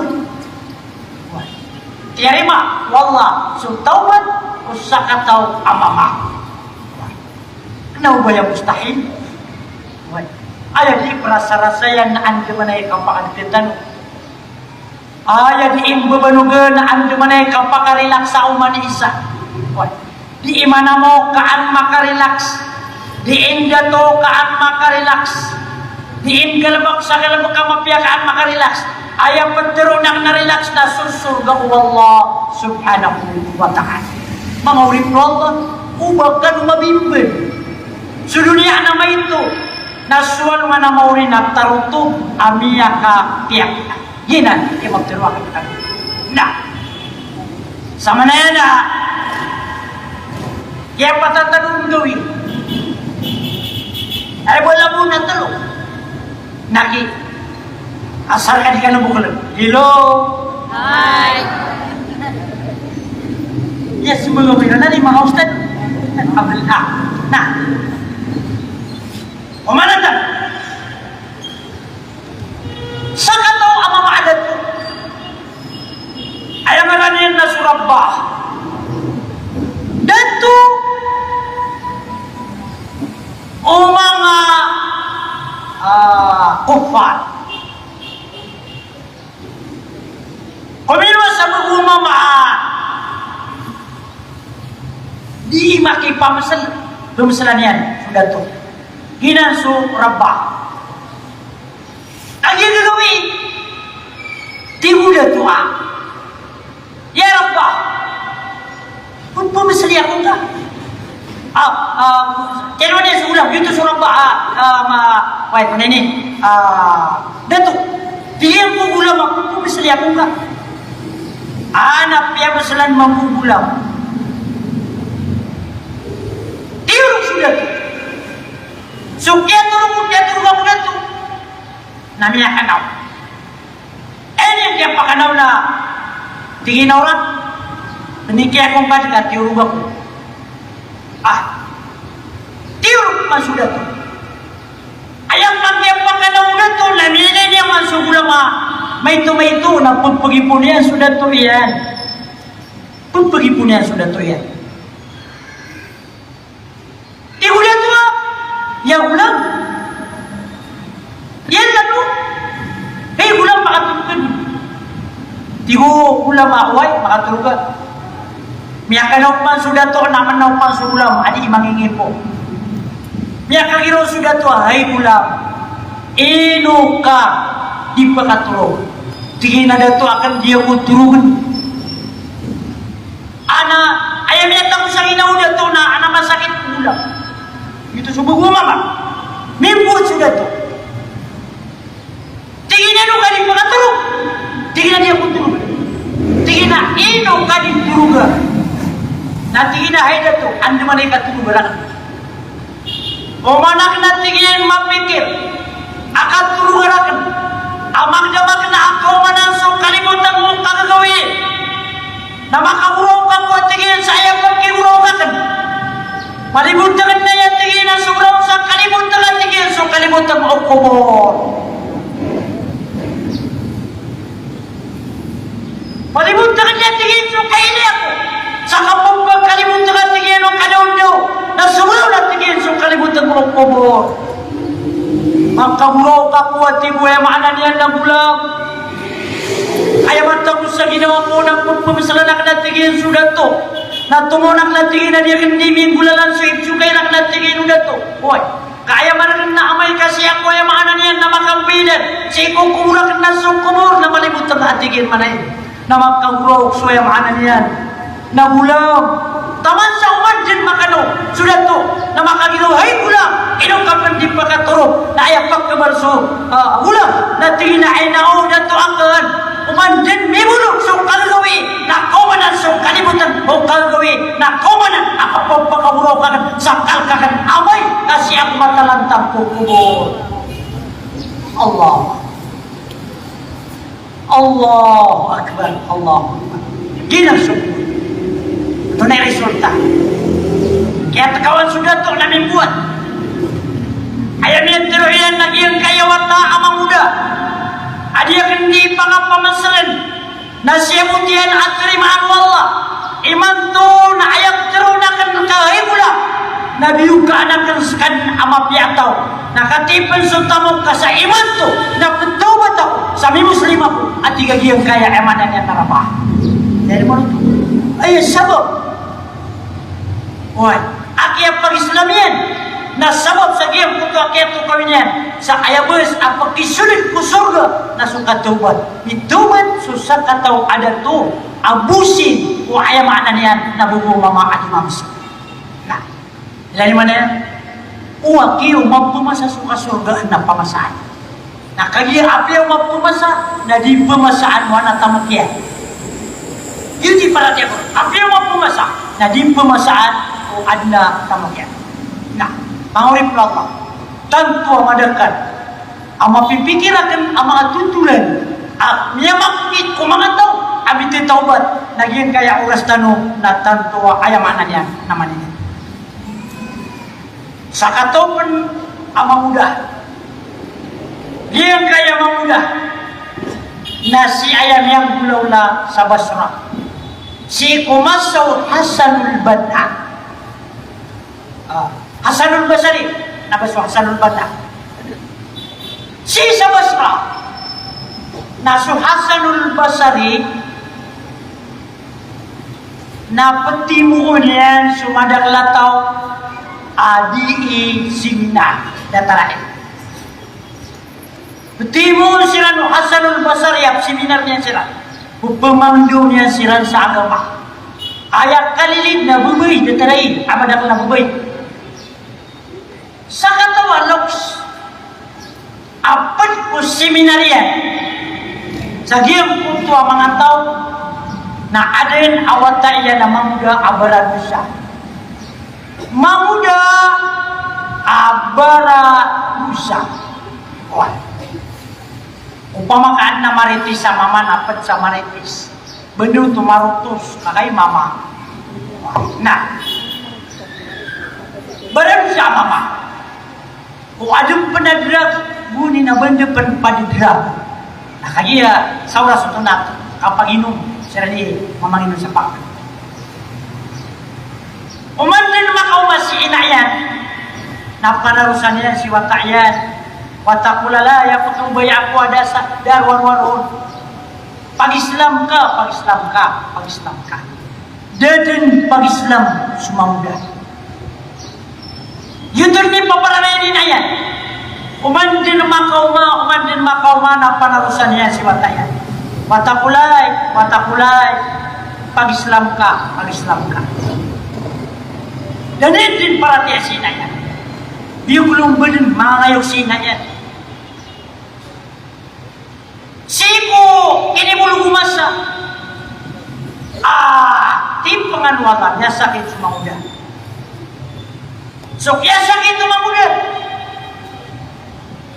Oway. Tiyarima o Allah so tawbat o sakataw a mama. Oway. Kna o ba aya mustahil? Oway. Aya di prasarasaya na andamanaya i kapakadkt tano. Aya di imbabanogan na andamanaya i kapakarilax a oman i isa. Oway. Di imanamaw ka an makarilax. Di indato ka an makarilax. Di inggalbk sa galbk a mapiya ka an makarilax. Aya ptharoon akn a rilax na so sorga o Allah subhanahu wa ta'ala. Manga oripn o Allah, o ba kano mabimban so doniya na maito, na so alongan a maori na tarotop a miyakapiyapiya. Giyanan i maptharo akn rkano. Na sa manaya na kiyapatatadon gawii. Ay, wala mo na tlo. Na ki, asar ka di ka na bokol. Hello. Hi. Yes, mga wira na di mga ustad. Abdullah. Na. Oman na ta. Sakataw a mama a dato. Aya ngaran iyan na so Rabbah. Dato o manga, ah, kuffar. Kominowa sa mama a di makipamsl, pamslan iyan so dato. Giyanan so Rabbah. Kagiya gagawii, tig o dato a, "Ya Rabbah, pamsli ako ngka." Ah, ah, tiyalowan iyan so olam, giyoto so Rabbah, ah, ah, ma, wai, ano ini, ah, dato. Tig iyan ko golam a, pepemeseli ako ngka. Ana piyameselan mambo golam. Tiyorog so dato. So kiyatorog, kiyatorog ako dato na miyakanaw. Aya niyan kiyapakanaw na tig iyan a oran, penikaya ko ngka di ka tiyorog ako. Ah, tiyorog man so dato. Aya pangkiyapakanaw o dato na miyailay niyan man so golam a maito-maito na pepegipoon iyan so dato iyan. Pepegipoon iyan so dato iyan. Tig o dato a, "Ya golam." "Iyan, dato." "Hay golam, makatorog ka." Tig o golam a, "Oway, makatorog ako." Miyakanaw man so dato na manaw man so golam a di mangingipo. Miyakagiraw so dato a, "Hay golam, ino ka di pakatorog?" Tig iyan a, "Dato, aken di ako torogen." Ana, aya miyatago sa ginawa o dato na ana masakit ko golam. Giyoto so bago a mama. Mimbowat so dato. Tig iyan a, "Ino ka di pakatorog?" Tig iyan a, "Di ako torogen." Tig iyan a, "Ino ka di torogen?" Na tig iyan a, "Hay dato, andamanaya i katoroga raken." Oman aken a tig iyan mapikir a katoroga raken a makdam aken a kaomanan so kalibotan ko kagagawii. Na makagoraok ako a tig iyan sa aya pagkigoraok aken. Malibotan aken na aya tig iyan a so goraok sa kalibotan a tig iyan so kalibotan ko kobor. Palibot ka kaniyan tig iyan so kailay ako. Sa kapagpakalibot ka tig iyan o kadaondaw na sogoraw na tig iyan so kalibot ko kobor. Makagoraok ako a tig o aya maana niyan na golam. Aya matagos sa ginawa ko na pagpamesalan aken a tig iyan so dato. Na tomo aken a tig iyan a di aken di minggolalan so ipsokay aken a tig iyan o dato. Oway. Ka aya maana niyan na amay ka sii ako aya maana niyan na makampidan sii ko kobor aken na so kobor na malibot aken a tig iyan manay. Na makagoraok so aya maana niyan na golam. Taman sa oman den makano so dato na makagiraw, hay golam, ino ka pen di pakatorog? Na aya pakabar so, ah, golam na tig iyan a ina o dato aken. Oman den mibolog so kagagawii na kaomanan so kalibotan o kagagawii na kaomanan a kapagpakagoraok aken sa kalk aken amay ka sii ako matalantang ko kobor. Allah. Allahu Akbar, Allahu Akbar. Giyanan so kobor. Antonaa i resulta? Kiyatekawan so dato na mimbowat. Aya miyatharo iyan na giyangkaya wata a mangoda a di aken di pakapamasalen. Na sii bo tiyan a tarimaan o Allah. Imanto na aya ptharoon aken ka hay golam na biyokaan aken seka a mapiya a taw. Na katii pen so tamok ka sa imanto na pthawbat ako sa mimuslim ako a tig a giyangkaya aya maana niyan na raba. Aya maana oto. Aya sabap. Oway, a kiyapag-Islam iyan na sabap sa giyangkoto a kiyatokawi niyan sa aya bes a pakisoled ko sorga na so katawbat. Mitawbat so sakataw a dato a bosin o aya maana niyan na bobo mama a di mamiskin. Na ilay niyo man iyan, o aki o mapemasa so kasorgaan na pamasaan. Na kagiya apiya o mapemasa na di pemasaan o adn a tamok iyan. Giyoto i paratiyaya ko. Apiya o mapemasa na di pemasaan o adn a tamok iyan. Na, manga oripn o Allah, tanto a madakl a mapipikir aken a manga totolan a miyamangkit ko manga taw a mititawbat na giyangkaya oras tano na tanto a aya maana niyan na manini. Sakataw pen a mangoda. Giyangkaya mangoda na sii aya miyanggolawla sa Basra. Sii ko masa o Hasanul Banna. Ah, Hasanul Basri. Na ba so Hasanul Banna? Sii sa Basra. Na so Hasanul Basri na petimoon iyan so madakl a taw a dii seminar, datar a ilmo. Petimoon siran o Hasanul Basri a peseminar iyan siran. Pepemangndao iyan siran sa agama. Aya kalilid na babay, datar a ilmo, a madakl a babay. Sakataw a loks a ped ko seminar iyan Sa giyangkoto a manga taw na adn a wata iyan a mangoda a baradosa. Mangoda a baradosa. Oway. Opama ka adn a maritis a mama na pd sa maritis. Bnar oto marotos ka kay mama. Na. Baradosa a mama. O adn pn a drug, goni na ba dn pn pd a drug. Na kagiya sa oras oto na kapanginom, siran i mamanginom sa pangka. Oman dn makaoma si ina iyan, na panarosan iyan si wata iyan. Wata ko lalay a pkhababaya ako a da sa, da rowar-rowar on. Pag-Islam ka, pag-Islam ka, pag-Islam ka. Da dn pag-Islam so mangoda. Giyoto dn i paparangayan iyan. Oman dn makaoma, oman dn makaoma na panarosan iyan si wata iyan. Wata ko lay, wata ko lay, pag-Islam ka, pag-Islam ka. Da dn paratiyaya si ina iyan. Biyoglong ba dn mangayo si ina iyan. Sii ko inimbaloy o masa a tipangan o Allah, miyasakit so mangoda. So kiyasakit o mangoda,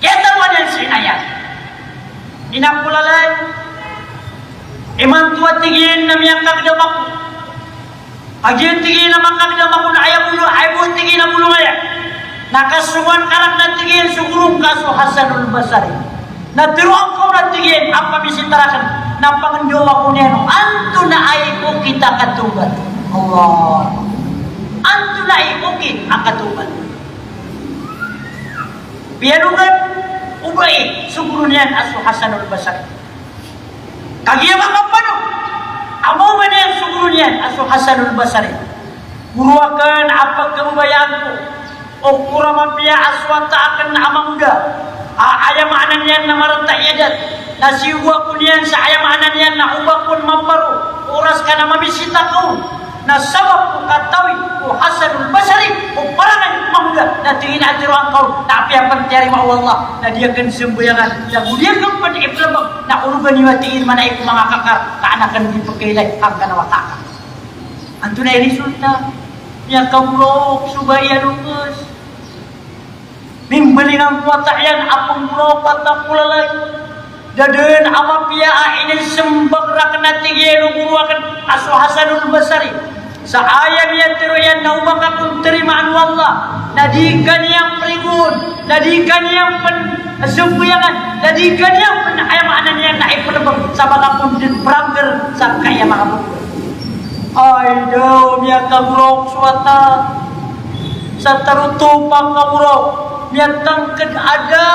kiyataroan iyan si ina iyan. Ina ko lalay, imanto a tig iyan na miyakagdam ako. Kagiya tig iyan a makagdam ako na aya bolo, aya bo tig iyan a bolong aya. Na kasongowan ka rakn a tig iyan so goro ngka a so Hasanul Basri. Na tharoa ngka on a tig iyan a pamisita rakn, na pangndaowa ko niyan on, antonaa i okit a katawbat. Allah. Antonaa i okit a katawbat. Piyanogan o bai so goro niyan a so Hasanul Basri. Kagiya makapano a maoma niyan so goro niyan a so Hasanul Basri. Goro akn a pkhababayaan ko, o kora mapiya a so wata akn a mangoda a aya maana niyan na marata i adat, na siyogo ako niyan sa aya maana niyan na oba kon maparo, oras ka na mamisita ka on. Na sabap ko katawi o Hasanul Basri ko parangay a mangoda, na tig iyan a tharoa ngka on na apiya pn tiyarima o Allah na di akn sambayangan, na go di akn pn ipmbg, na ologan iyo a tig iyan manaya ko manga kakar ka an akn di pkhailay angkanan a wata ka. Antonaa i resulta? Miyakaborok so bai a lokes. Mimbalingan ko wata iyan a pmborok, wata ko lalay. Da dn a mapiya a inismbag rakn a tig iyan o goro akn a so Hasanul Basri. Sa aya miyatharo iyan na oba ka kon tarimaan o Allah, na di ka niyan prigon, na di ka niyan pn sambayangan, na di ka niyan pn, aya maana niyan na ipmbg, sa ba ka kon dn prangkl sa kaya manga bokol. Ay daw, miyakaborok so wata. Sa tharoa oto pakaborok, miyatangkd a da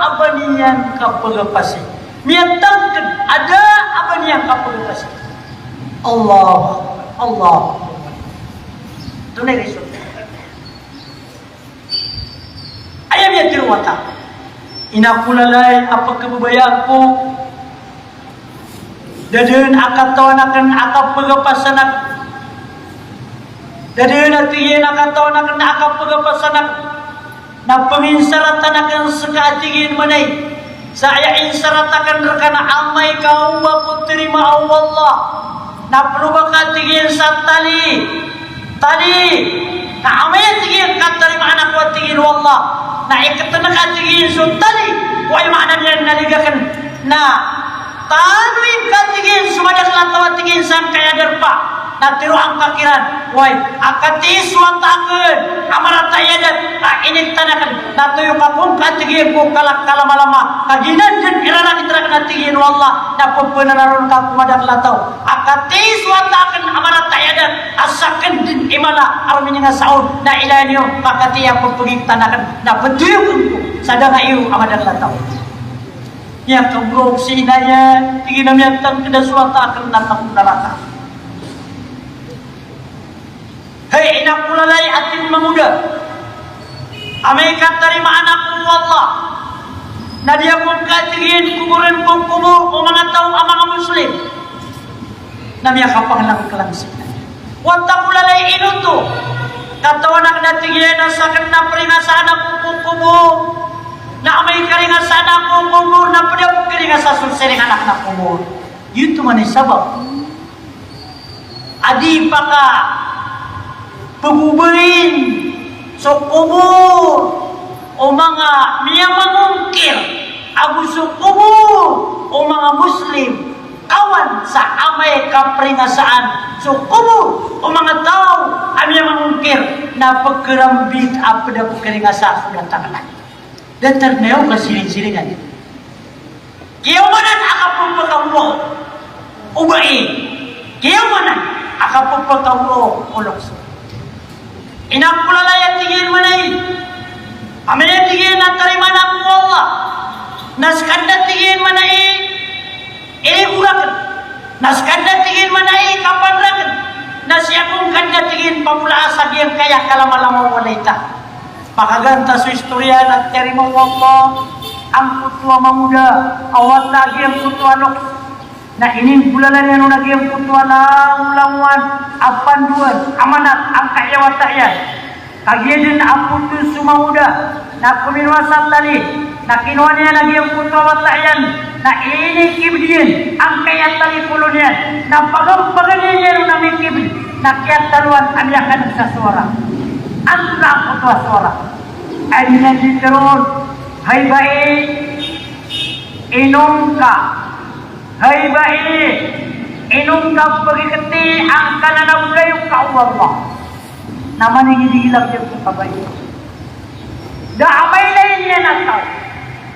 a ba niyan kapagapasi. Miyatangkd a da a ba niyan kapagapasi. Allahu Akbar, Allahu Akbar. Antonaa i resulta? Aya miyatharo o wata, ina ko lalay a pkhababayaan ko, da dn a katawan akn a kapagapasan akn. Da dn a tig iyan a katawan akn a kapagapasan akn. Na pnginsaratan akn ska a tig iyan manaya. Sa aya insaratan akn rka na amay ka oba ko tarimaa o Allah, na pn oba ka tig iyan sa tali. Tali. Na amay a tig iyan ka tarimaan ako a tig iyan o Allah, na iktn ka a tig iyan so tali. Oway, maana niyan na lig akn. Na tanoy ka tig iyan so madakl a taw a tig iyan sangkaya darpa. Na tharoa ngka kiran, oway, a katii so wata akn a marata i adat a inigtan akn, na toyo ka kon ka tig iyan ko kalak kalamalama, ka giyanan dn i rarangit rakn a tig iyan o Allah, na pphanararon ka ko madakl a taw. A katii so wata akn a marata i adat a sakn dn i mala a rominingasaon, na ilaya niyo ka katii a pphanigtan akn, na ptoyokn ko sa danga iyo a madakl a taw. Miyakaborok si ina iyan, tig iyan a miyatangkd a so wata akn na takot naraka. Hay ina ko lalay a tig iyan mangoda, amay ka tarimaan ako o Allah, na di ako ngka tig iyan koborn ko kobor o manga taw a manga Muslim. Na miyakapanglangklang si ina iyan. Wata ko lalay, ino oto? Katawan akn a tig iyan a sakn na pringasaan ako ko kobor Na amay ka ringasaan ko kobor na pd a pkaringasa so siring anak na kobor. Giyoto man i sabap a di pakapgobain so kobor o manga miyamangongkir, ago so kobor o manga Muslim, kawan sa amay ka pringasaan so kobor o manga taw a miyamangongkir na pkarambit a pd a pkaringasa ko datar na. Datar na iyo kasiringsiringan. Kiyaomanan a kapphakaowa o bai. Kiyaomanan a kapphakaowa o loks. Ina ko lalay a tig iyan man ai, amay a tig iyan a tarimaan ako o Allah, na skanda tig iyan man ai, iri ko rakn. Na skanda tig iyan man ai, kapan rakn. Na sii ako ngkanda tig iyan pamola a sa giyangkaya kalamalama o walay ta. Pakaganta so istorya na tiyarima o Allah angkoto a mangoda a wata a giyangkoto a loks. Na ininggolalan iyan on a giyangkoto a langolangowan a pandoan, amanat, angkaya wata iyan. Kagiya dn a potos so mangoda na kominowa sa tali, na kinowa niyan a giyangkoto a wata iyan, na inikibd iyan angkaya tali polo niyan, na pagampagan iyan on a mikibd, na kiyatalowan a miyakaneg sa sowara. Antonaa angkoto a sowara? Aya dn iyan di tharoon, hay bai, ino ngka, hay bai, ino ngka pagikti angkanan a bolayoka o Allah. Na maningilngil a giyangkoto a bai. Da a mailay niyan a taw.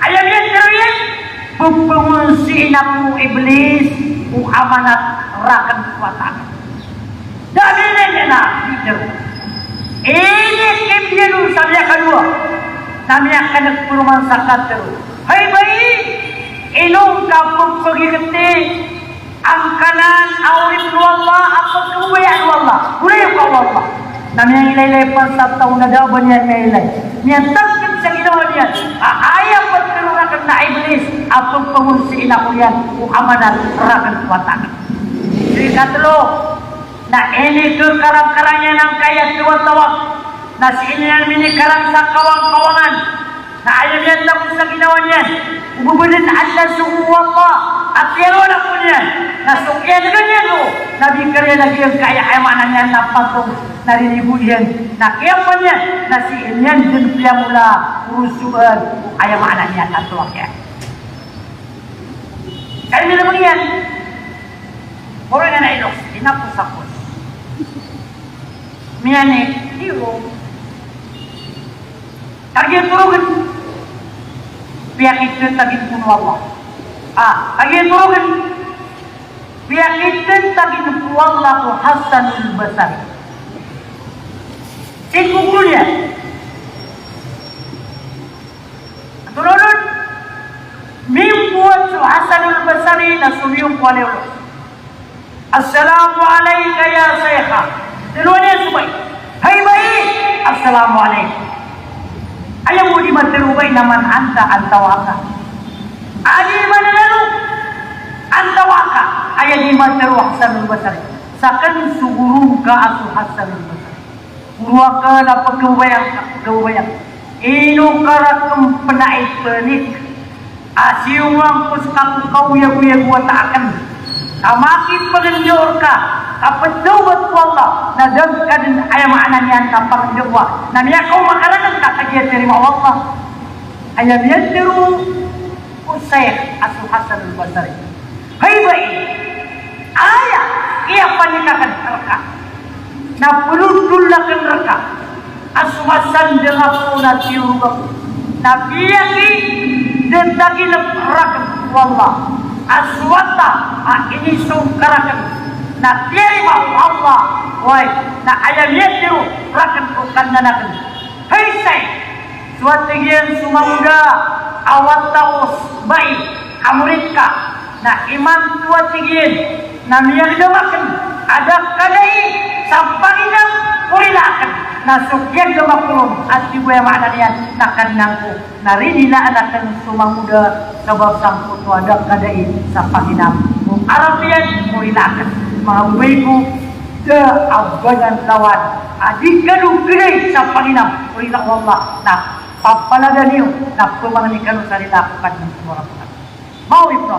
Aya miyatharo iyan, pphangonsii ako o Iblis o amanat rakn ko wata akn. Da a mailay niyan a di tharo. Inikibd iyan on sa miyakadowa, na miyakaneg pman sa katharo, hay bai, ino ngka pphagikti angkanan a oripn o Allah a pkhababayaan o Allah, bolayoka o Allah. Na miyailay-ilay pn sa taw na da a ba niyan miyailay. Miyatangkd sa ginawa niyan a aya ptharoon rakn na Iblis a pphangonsii ako niyan o amanat rakn ko wata akn. So ikatlo, na inikharangkarang iyan angkaya tawatawag. Na sii niyan minikarang sa kawangkawangan. Na aya miyatagos sa ginawa niyan, o ba dn adn a sogo o Allah a tiyalowan ako niyan. Na so kiyanega niyan roo na bikar iyan a giyangkaya, aya maana niyan na patong, na rinibo iyan. Na kiyapa niyan, na sii niyan dn piyamola o rosoan, aya maana niyan na tawak iyan. Kay miyalabang iyan. Moro iyan a iloks, inapos-apos. Miyanik, iyo. Kagiya torogn, piyakitatagan o Allah. Ah, kagiya torogn, piyakitatagan o Allah ko Hasanul Basri. Sii ko goro niyan. Antonaa onon? Mimbowat so Hasanul Basri na somiyongkowan iyan. Assalamu alayka ya shaykh. Tharo iyan so bai. Hay bai, assalamu alayka. Aya bo di matharo o bai na man anta, antawa ka. Aya di matharo, antawa ka. Aya di matharo o Hasanul Basri. Sakn so goro ngka a so Hasanul Basri. Goro akn a pkhababayaan ka, pkhababayaan ka. Ino ka rakn pn a ipanik a siyongan ko ska ko kaoyagoyag o wata akn a makipagndao rka, ka pthawbat ko Allah, na da ngka dn, aya maana niyan na pagndao, na miyakaoma ka rakn ka kagiya tiyarima o Allah. Aya miyatharo o Shaykh a so Hasan al-Basri. Hay bai, aya kiyapanik akn rka na pnondol akn rka a so masandang ako na tiyorog ako, na piyakitatagan rakn o Allah a so wata a inisong ka rakn na tiyarima o Allah. Oway, na aya miyatharo rakn o Kadnan akn. Hay Shaykh, so, a tig iyan, so mangoda a wata o bai a morit ka, na imanto, a tig iyan, na miyagdam akn a da kadai sa panginam ko rila akn. Na so kiyagdam ako ron, a tig o, aya maana niyan na Kadnan ko, na rinilaan akn so mangoda sabap sangkoto a da kadai sa panginam ko arap iyan ko rila akn. Manga babay ko, da a ba niyan lawan a di kado kadai sa panginam ko rila o Allah. Na Papalada niyo na pemangni kano sa rila ko Kadnan ko Manga Pekar. Maori ko.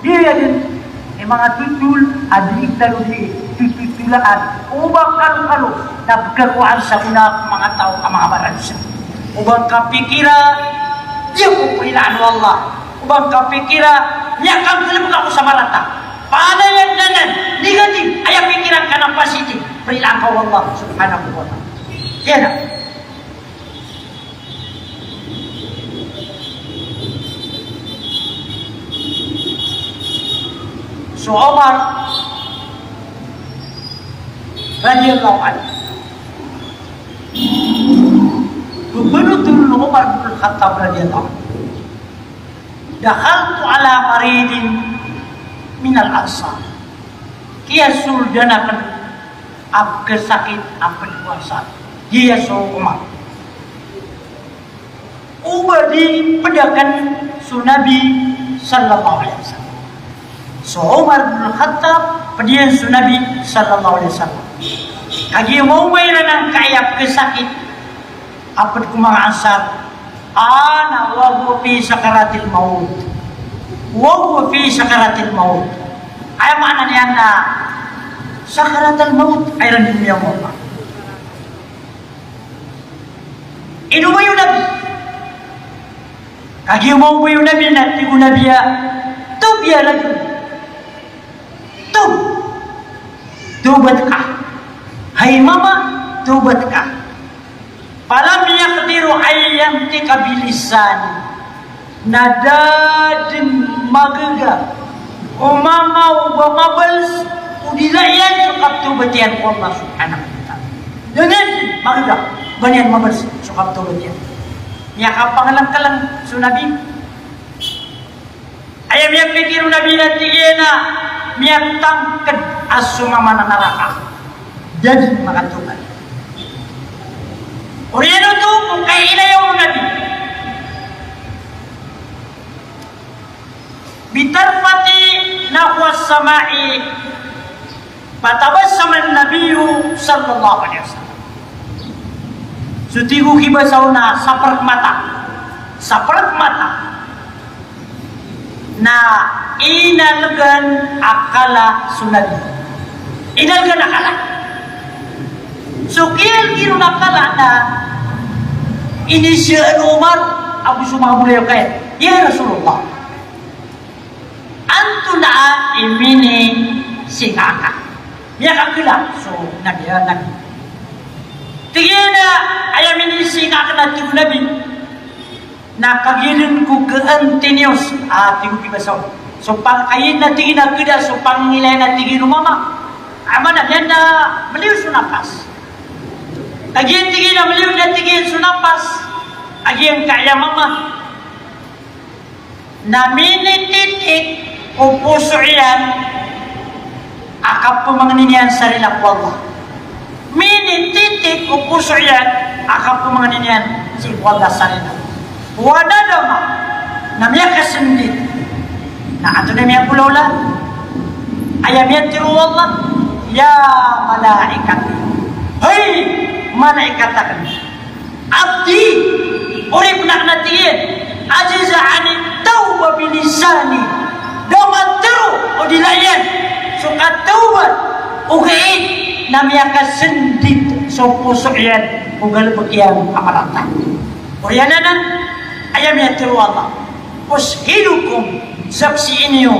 Di aya den i manga totol a di tano di tototolaan o ba kalokalo na pekakowaan sa gona ko manga taw a manga baradosa. O ba kapikira, di ako perilaan o Allah. O ba kapikira, miyakanggalebek ako sa marata. Panayan anan, negative, aya pikiran ka na positive, perilaan ka o Allah subhanahu wa ta'ala. Kena. So Omar radiyallahu anhu. Gobernador Omar bin Khattab radiyallahu anhu. Dakhaltu ala maridin minal Ansar. Kiyasoldan aken a pekesakit a ped ko Ansar. Giya so Omar. O ba di ped aken so Nabi sallallahu alaihi wasallam. So Omar bin Khattab, ped iyan so Nabi sallallahu alaihi wasallam. Kagiya maoma iran angkaya pekesakit a ped ko manga Ansar, ana wa huwa fi sakaratil maut. Wa huwa fi sakaratil maut. Aya maana niyan na sakaratil maut, aya iran di miyaoma. Inobay o Nabi. Kagiya maobay o Nabi na tig o Nabi a, "Tub ya rajul. Tub. Tawbat ka. Hay mama, tawbat ka." Falam yaqdiru an yantiqa bilisani. Na da den magaga o mama o ba mabals o dila iyan so kapthawbat iyan ko Allah subhanahu wa ta'ala. Da den magaga ba niyan mabals so kapthawbat iyan. Miyakapangelengkeleng so Nabi. Aya miyapikir o Nabi na tig iyan a miyatangked a so mama na naraka. Da den makatawbat. Oriyan oto ko kailaya o Nabi. Bitarfati nahwas sama'i, fatabassama an-nabiyyu sallallahu alaihi wasallam. So tig o kibasa on na saperek mata. Saperek mata. Na inalegan a kala so Nabi. Inalegan a kala. So kiyalegan a kala na inisiyaan o Omar ago so manga bolayoka iyan. Ya Rasulullah. Antonaa i minisinga ka? Miyakakala so Nabi, ya Nabi. Tig iyan a aya minisinga aken a tig o Nabi na kagiya den ko continuous a tig o kibasa on. So pang-, kagiya den a tig iyan a keda so pangingilayan a tig iyan o mama. Aya maana niyan na meliyo so napas. Kagiya tig iyan a meliyo na tig iyan so napas a giyangkaya mama. Na minititik o poso iyan a kapemangnin iyan sa rila ko Allah. Minititik o poso iyan a kapemangnin iyan sii ko Allah sa rila. Wa nadama, na miyakasendit. Na antonaa i miyakolaola? Aya miyatharo o Allah, "Ya malaikati." Hay malaikat aken. Abdi, oripen aken a tig iyan, ajaza anit tawbah bilisani. Da matharo o dila iyan so katawbat, ogaid na miyakasendit so poso iyan ko galebek iyan a marata. Oriyan anan, aya miyatharo o Allah, "Ushhidukum, saksii niyo,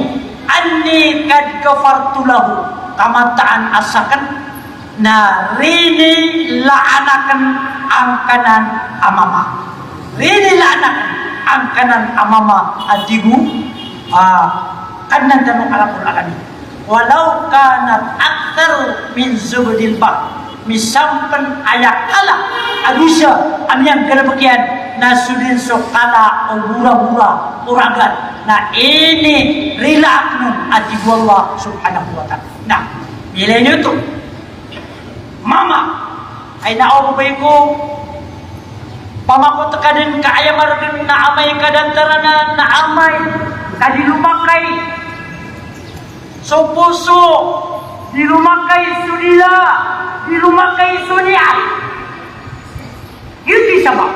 anni qad ghafartu lahu, ka mataan a saken na rinilaan aken angkanan a mama." Rinilaan aken angkanan a mama a tig o, ah, Kadnan tano a Rabbul Alamin. Walau kanat akthar min zabadil bahr. Misan pen aya kala a dosa a miyanggalebek iyan na so den so kala o bora-bora o ragat, na inirila aken on a tig o Allah subhanahu wa ta'ala. Na, miyailay niyo oto. Mama, ay na o babay ko, pamakot ka den ka aya margen na amay ka da taranan, na amay ka di lomakay so poso, di lomakay so dila, di lomakay so niyat. Giyoto i sabap.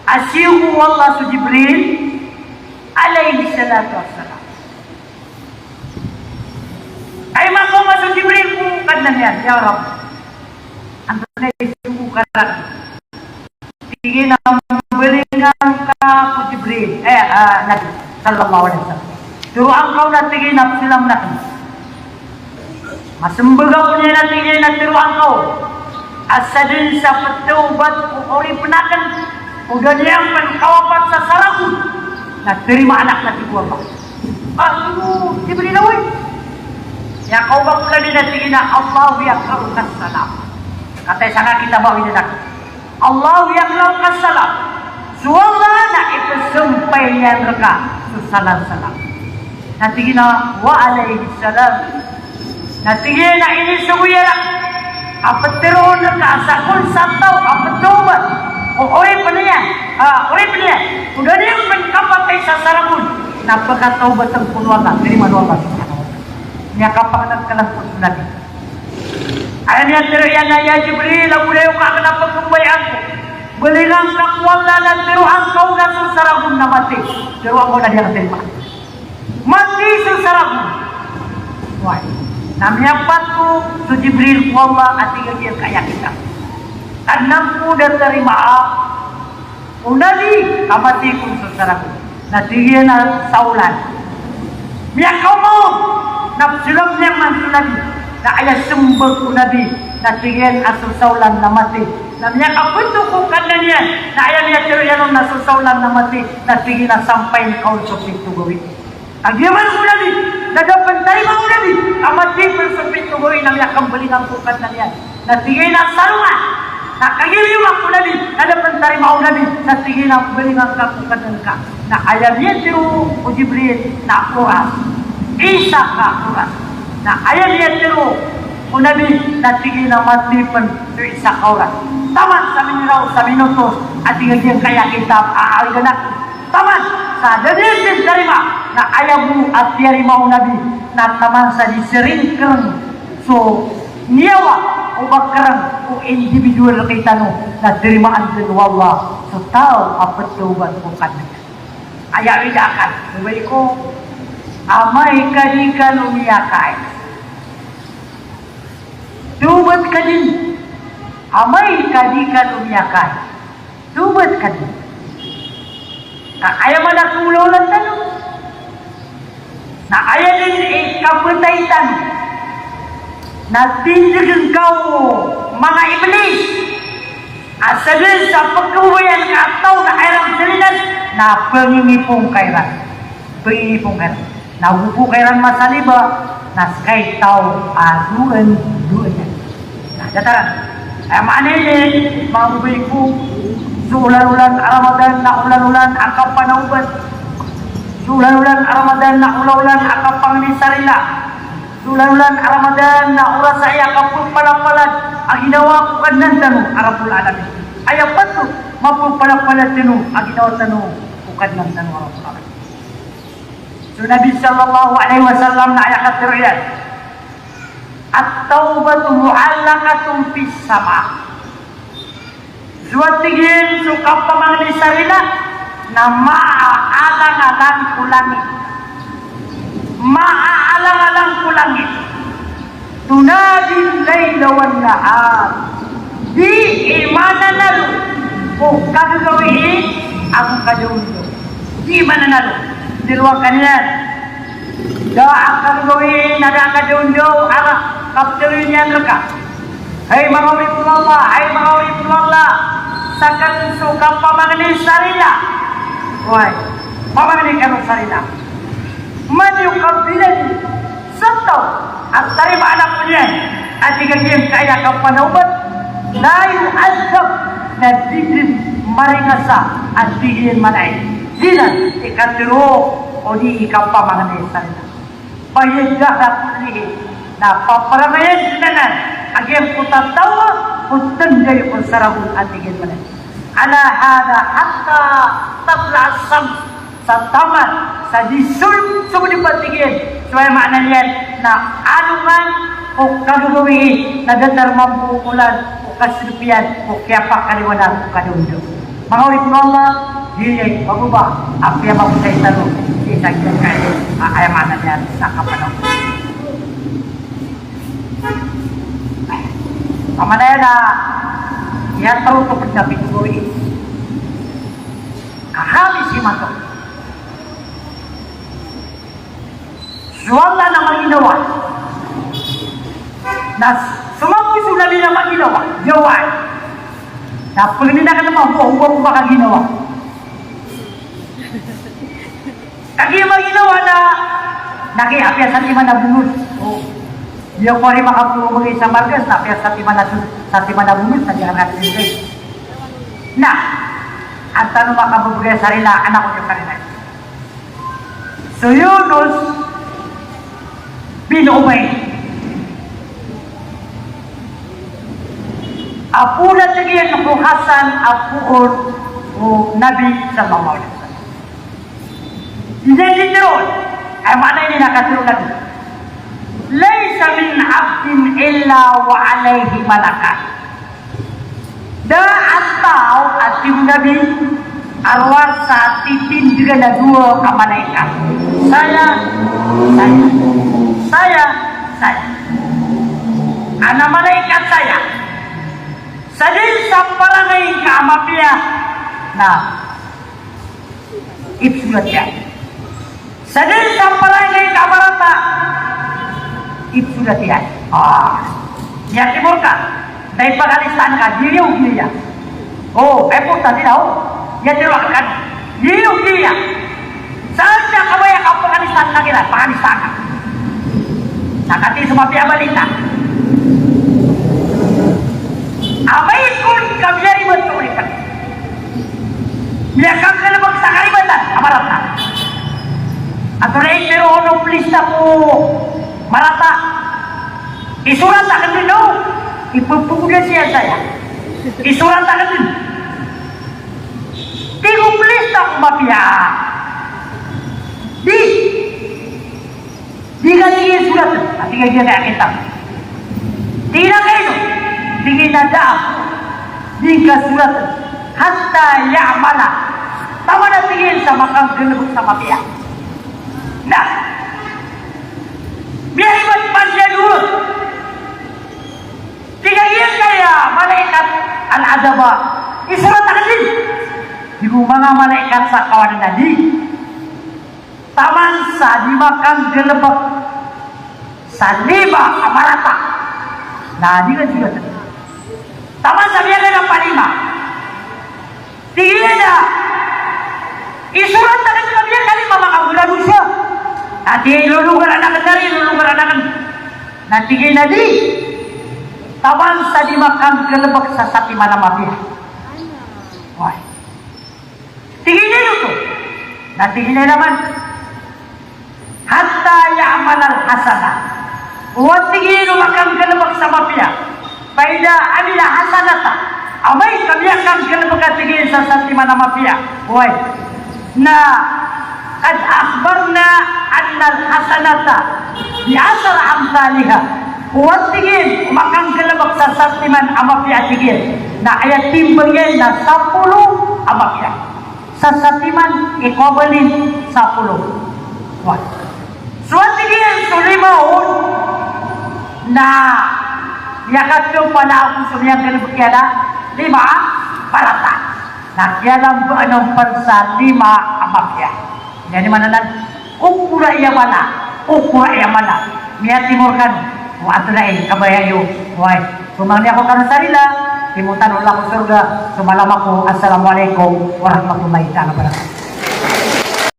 a siyogo o Allah so Jibril alayhis salatu wassalam. Ay makaoma so Jibril ko Kadnan iyan, "Ya Rabb, antonaa i siyogo ka rakn?" Tig iyan a, "Mbalingan ka ko Jibril, eh, ah, Nabi, sallallahu alaihi wasallam. Tharoa ngka on," na tig iyan, "a pzlam akn." Masmbag ako niyan, na tig iyan, na tharoa ngka on a sadn sa pthawbat ko oripn akn o da niyan pn kawapat sa saragon na tarimaan akn, na tig o Allah. Ah, so Jibril a, oway. Miyakaoma ko Nabi, na tig iyan a, "Allahu yaqra'ukas salam." Kataya sangkai a kitab a awid anan. "Allahu yaqra'ukas salam." So Allah na ipzampay niyan rka so salam, salam. Na tig iyan a, "Wa alayhis salam." Na tig iyan a inisogo iyan rka a ptharoon rka a sakn sa taw a pthawbat ko oripn iyan, ah, oripn iyan o da niyan pn kapatay sa saragon na pkatawbatn kon o Allah, tarimaan o Allah subhanahu wa ta'ala. Miyakapangnngkn ko so Nabi. Aya miyatharo iyan a, "Ya Jibril, ago da iyo ka kna pkhabayaan ko, mbalingan ka ko Allah na tharoa ngka on a so saragon na mati." Tharoa ngka on a di akn tarimaan. Mati so saragon. Oway. Na miyapato so Jibril ko Allah a tig a giyangkaya kitab. Kadnan ko, da tarimaa o Nabi ka mati kon so saragon. Na tig iyan a sa olan. Miyakaoma on na pzlam iyan man so Nabi. Na aya smbag o Nabi na tig iyan a so sa olan na mati. Na miyakapato ko Kadnan iyan na aya miyatharo iyan on na so sa olan na mati, na tig iyan a sampayn ka on so pito gawii. Kagiya man ko Nabi na da pn tarimaa o Nabi a mati pn so pito gawii, na miyakamblingan ko Kadnan iyan. Na tig iyan a sa rongan. Na kagiya liyo man ko Nabi na da pn tarimaa o Nabi, na tig iyan a mblingan ka ko Kadnan ka. Na aya miyatharo o Jibril na oras, isa ka oras. Na aya miyatharo o Nabi na tig iyan a mati pn so isa ka oras. Taman sa miniraw sa minutos a tig a giyangkaya kitab a awid anan. Taman sa da niyan dn tarimaa na aya bo a tiyarima o Nabi na taman sa di sringkrng so niyawa o ba krng o individual rktano na tarimaan dn o Allah so taw a pthawbat ko Kadnan. Aya awid akn, babay ko, amay ka di kano miyakay, thawbat ka dn. Amay ka di kano miyakay, thawbat ka dn. Ka aya man a kawlawlaan tano na aya dn i kapatay tano na tindgn ka o manga iblis a sadn sa pkhababayaan ka a taw na aya ran salinan na pngingipong ka iran. Pngingipong ka iran. Na go bo ka iran masaliba na ska i taw a doon, doon iyan. Na datar. Aya maana niyan, manga babay ko, so olan-olan a Ramadan na olan-olan a kapanawbat. So olan-olan a Ramadan na olan-olan a kapangni sa rila. So olan-olan a Ramadan na oras aya kapphapalapalad a ginawa ko Kadnan tano a Rabbul Alamin. Aya patot mapapalapalad tano a ginawa tano ko Kadnan tano a Rabbul Alamin. So Nabi sallallahu alaihi wasallam na aya katharo iyan, "At-tawbatu mu'allaqatun fis sama." So a tig iyan so kapamangni sa rila na maalang-alang ko langit. Maalang-alang ko langit. Tunadil layla wan nahar. Di i mananalo ko kagagawii ago kadaondaw. Di i mananalo. Tharoa ngka niyan. Da a kagagawii na da a kadaondaw a kaptharo iyan rka. Hay manga oripn o Allah, hay manga oripn o Allah, sakn so kapamangni sa rila. Oway, pamangni kano sa rila. Man yuqabbilani, sa taw a tarimaan ako niyan a tig a giyangkaya kapanawbat, la yu'adhdhab, na di dn maringasa a tig iyan manay. Di nan i katharo o di i kapamangni sa rila. Fa hiya dahra kullihi, na paparangayan dn anan a giyangkoto a taw a ko tnday ko saragon a tig iyan manay. Ala hadha hatta tatla' ash-shams, sa taman sa di sold, sold i patig iyan. So aya maana niyan na alongan ko kagagawii na datar mambo o olan ko kasdp iyan ko kiyapakaliwanag ko kadaondaw. Manga oripn o Allah, di aya bababa, apiya ba ko sa isa no, isa kiyakay, a, aya maana niyan, sa kapanaw. Pamanaya na, aya tao ko pagkapit ko i. Kahami si mato. So Allah na maginawa. Na so manga so Nabi na maginawa. Jawab. Na pagnindakan na mababa, mababa ka ginawa. Kagiya maginawa na, na kay apiya satiman a bonus. O. Di ako ari makapagay sa margas, na apiya satiman a, satiman a bonus, na di ako ari. Na, an tano makababagay sa rila, anak ko sa rila. So Yunus bin Ubayd. Apo na tig iyan ko Hasan, apo o Nabi sallallahu alaihi wasallam. Iyan di tiro, aya maana ini na katiro Nabi. Laysa min abdin illa wa alayhi malakan. Da a taw a tig o Nabi a rowar sa titindgan a dowa a malaikat. Saya, saya, saya, saya. Ana malaikat saya. Sa dn sa parangay ka a mapiya. Na ipsolat iyan. Sa dn sa parangay ka a marata, ipsolat iyan. Ah, iyan timo rka, da i pakalistaan ka, di iyo giya. O, aya porta di na o. Iyan tiro akn ka, di iyo giya. Sa dn sa kabaya ka pakalistaan ka, kira pakalistaan ka. Sa kati so mapiya a balita. Amay kon ka miyaribat so oripn. Miyakanggalbk sa karibatan a marata. Antonaa i tiro o plista ko marata? Isorat akn dn, no? Ipphogod iyan saya. Isorat akn dn. Tig o plista ko mapiya. Di. Di ka, tig iyan, soratn, a tig iyan a kitab. Tig iyan a kaino? Tig iyan a da a. Di ka soratn. Hatta ya'mala. Taman a, tig iyan, sa makanggalbk sa mapiya. Na. Miyaribat man sa dowa. Tig iyan a malaikat al-adhaba. Isorat akn dn. Tig o manga malaikat sa kawanan a di. Taman sa di makanggalbk sa lima a marata. Na di ka soratn. Taman sa miyaganap a lima. Tig iyan a, isorat akn ka miyakalima a makabradosa. Na tig iyan a ilologaran akn, na ilologaran akn. Na tig iyan a di. Taman sa di makanggalbk sa satiman a mapiya. Oway. Tig iyan a ino oto? Na tig iyan a ino man. Hatta ya'malal hasanah. Oway, tig iyan, o makanggalbk sa mapiya. Fa idha amila hasanatan. Amay ka miyakanggalbk a, tig iyan, sa satiman a mapiya. Oway. Na qad akhbarna annal hasanata bi ashri amthaliha. Oway, tig iyan, o makanggalbk sa satiman a mapiya, tig iyan, na aya timbang iyan na sapolo a mapiya. Sa satiman, equivalent sapolo. Oway. So, tig iyan, so lima on na miyakatlo pala ako so miyanggalbk iyan a lima a marata. Na kiyalambaan on pn sa lima a mapiya. Aya maana nan, okora i amala, okora i amala. Miyatimo rkano. Oway, antonaa i kabaya iyo. Oway. Pamangni ako kano sa rila, timoon tano rila ko sorga, so malam ako. Assalamu alaikum warahmatullahi ta'ala wabarakatuh.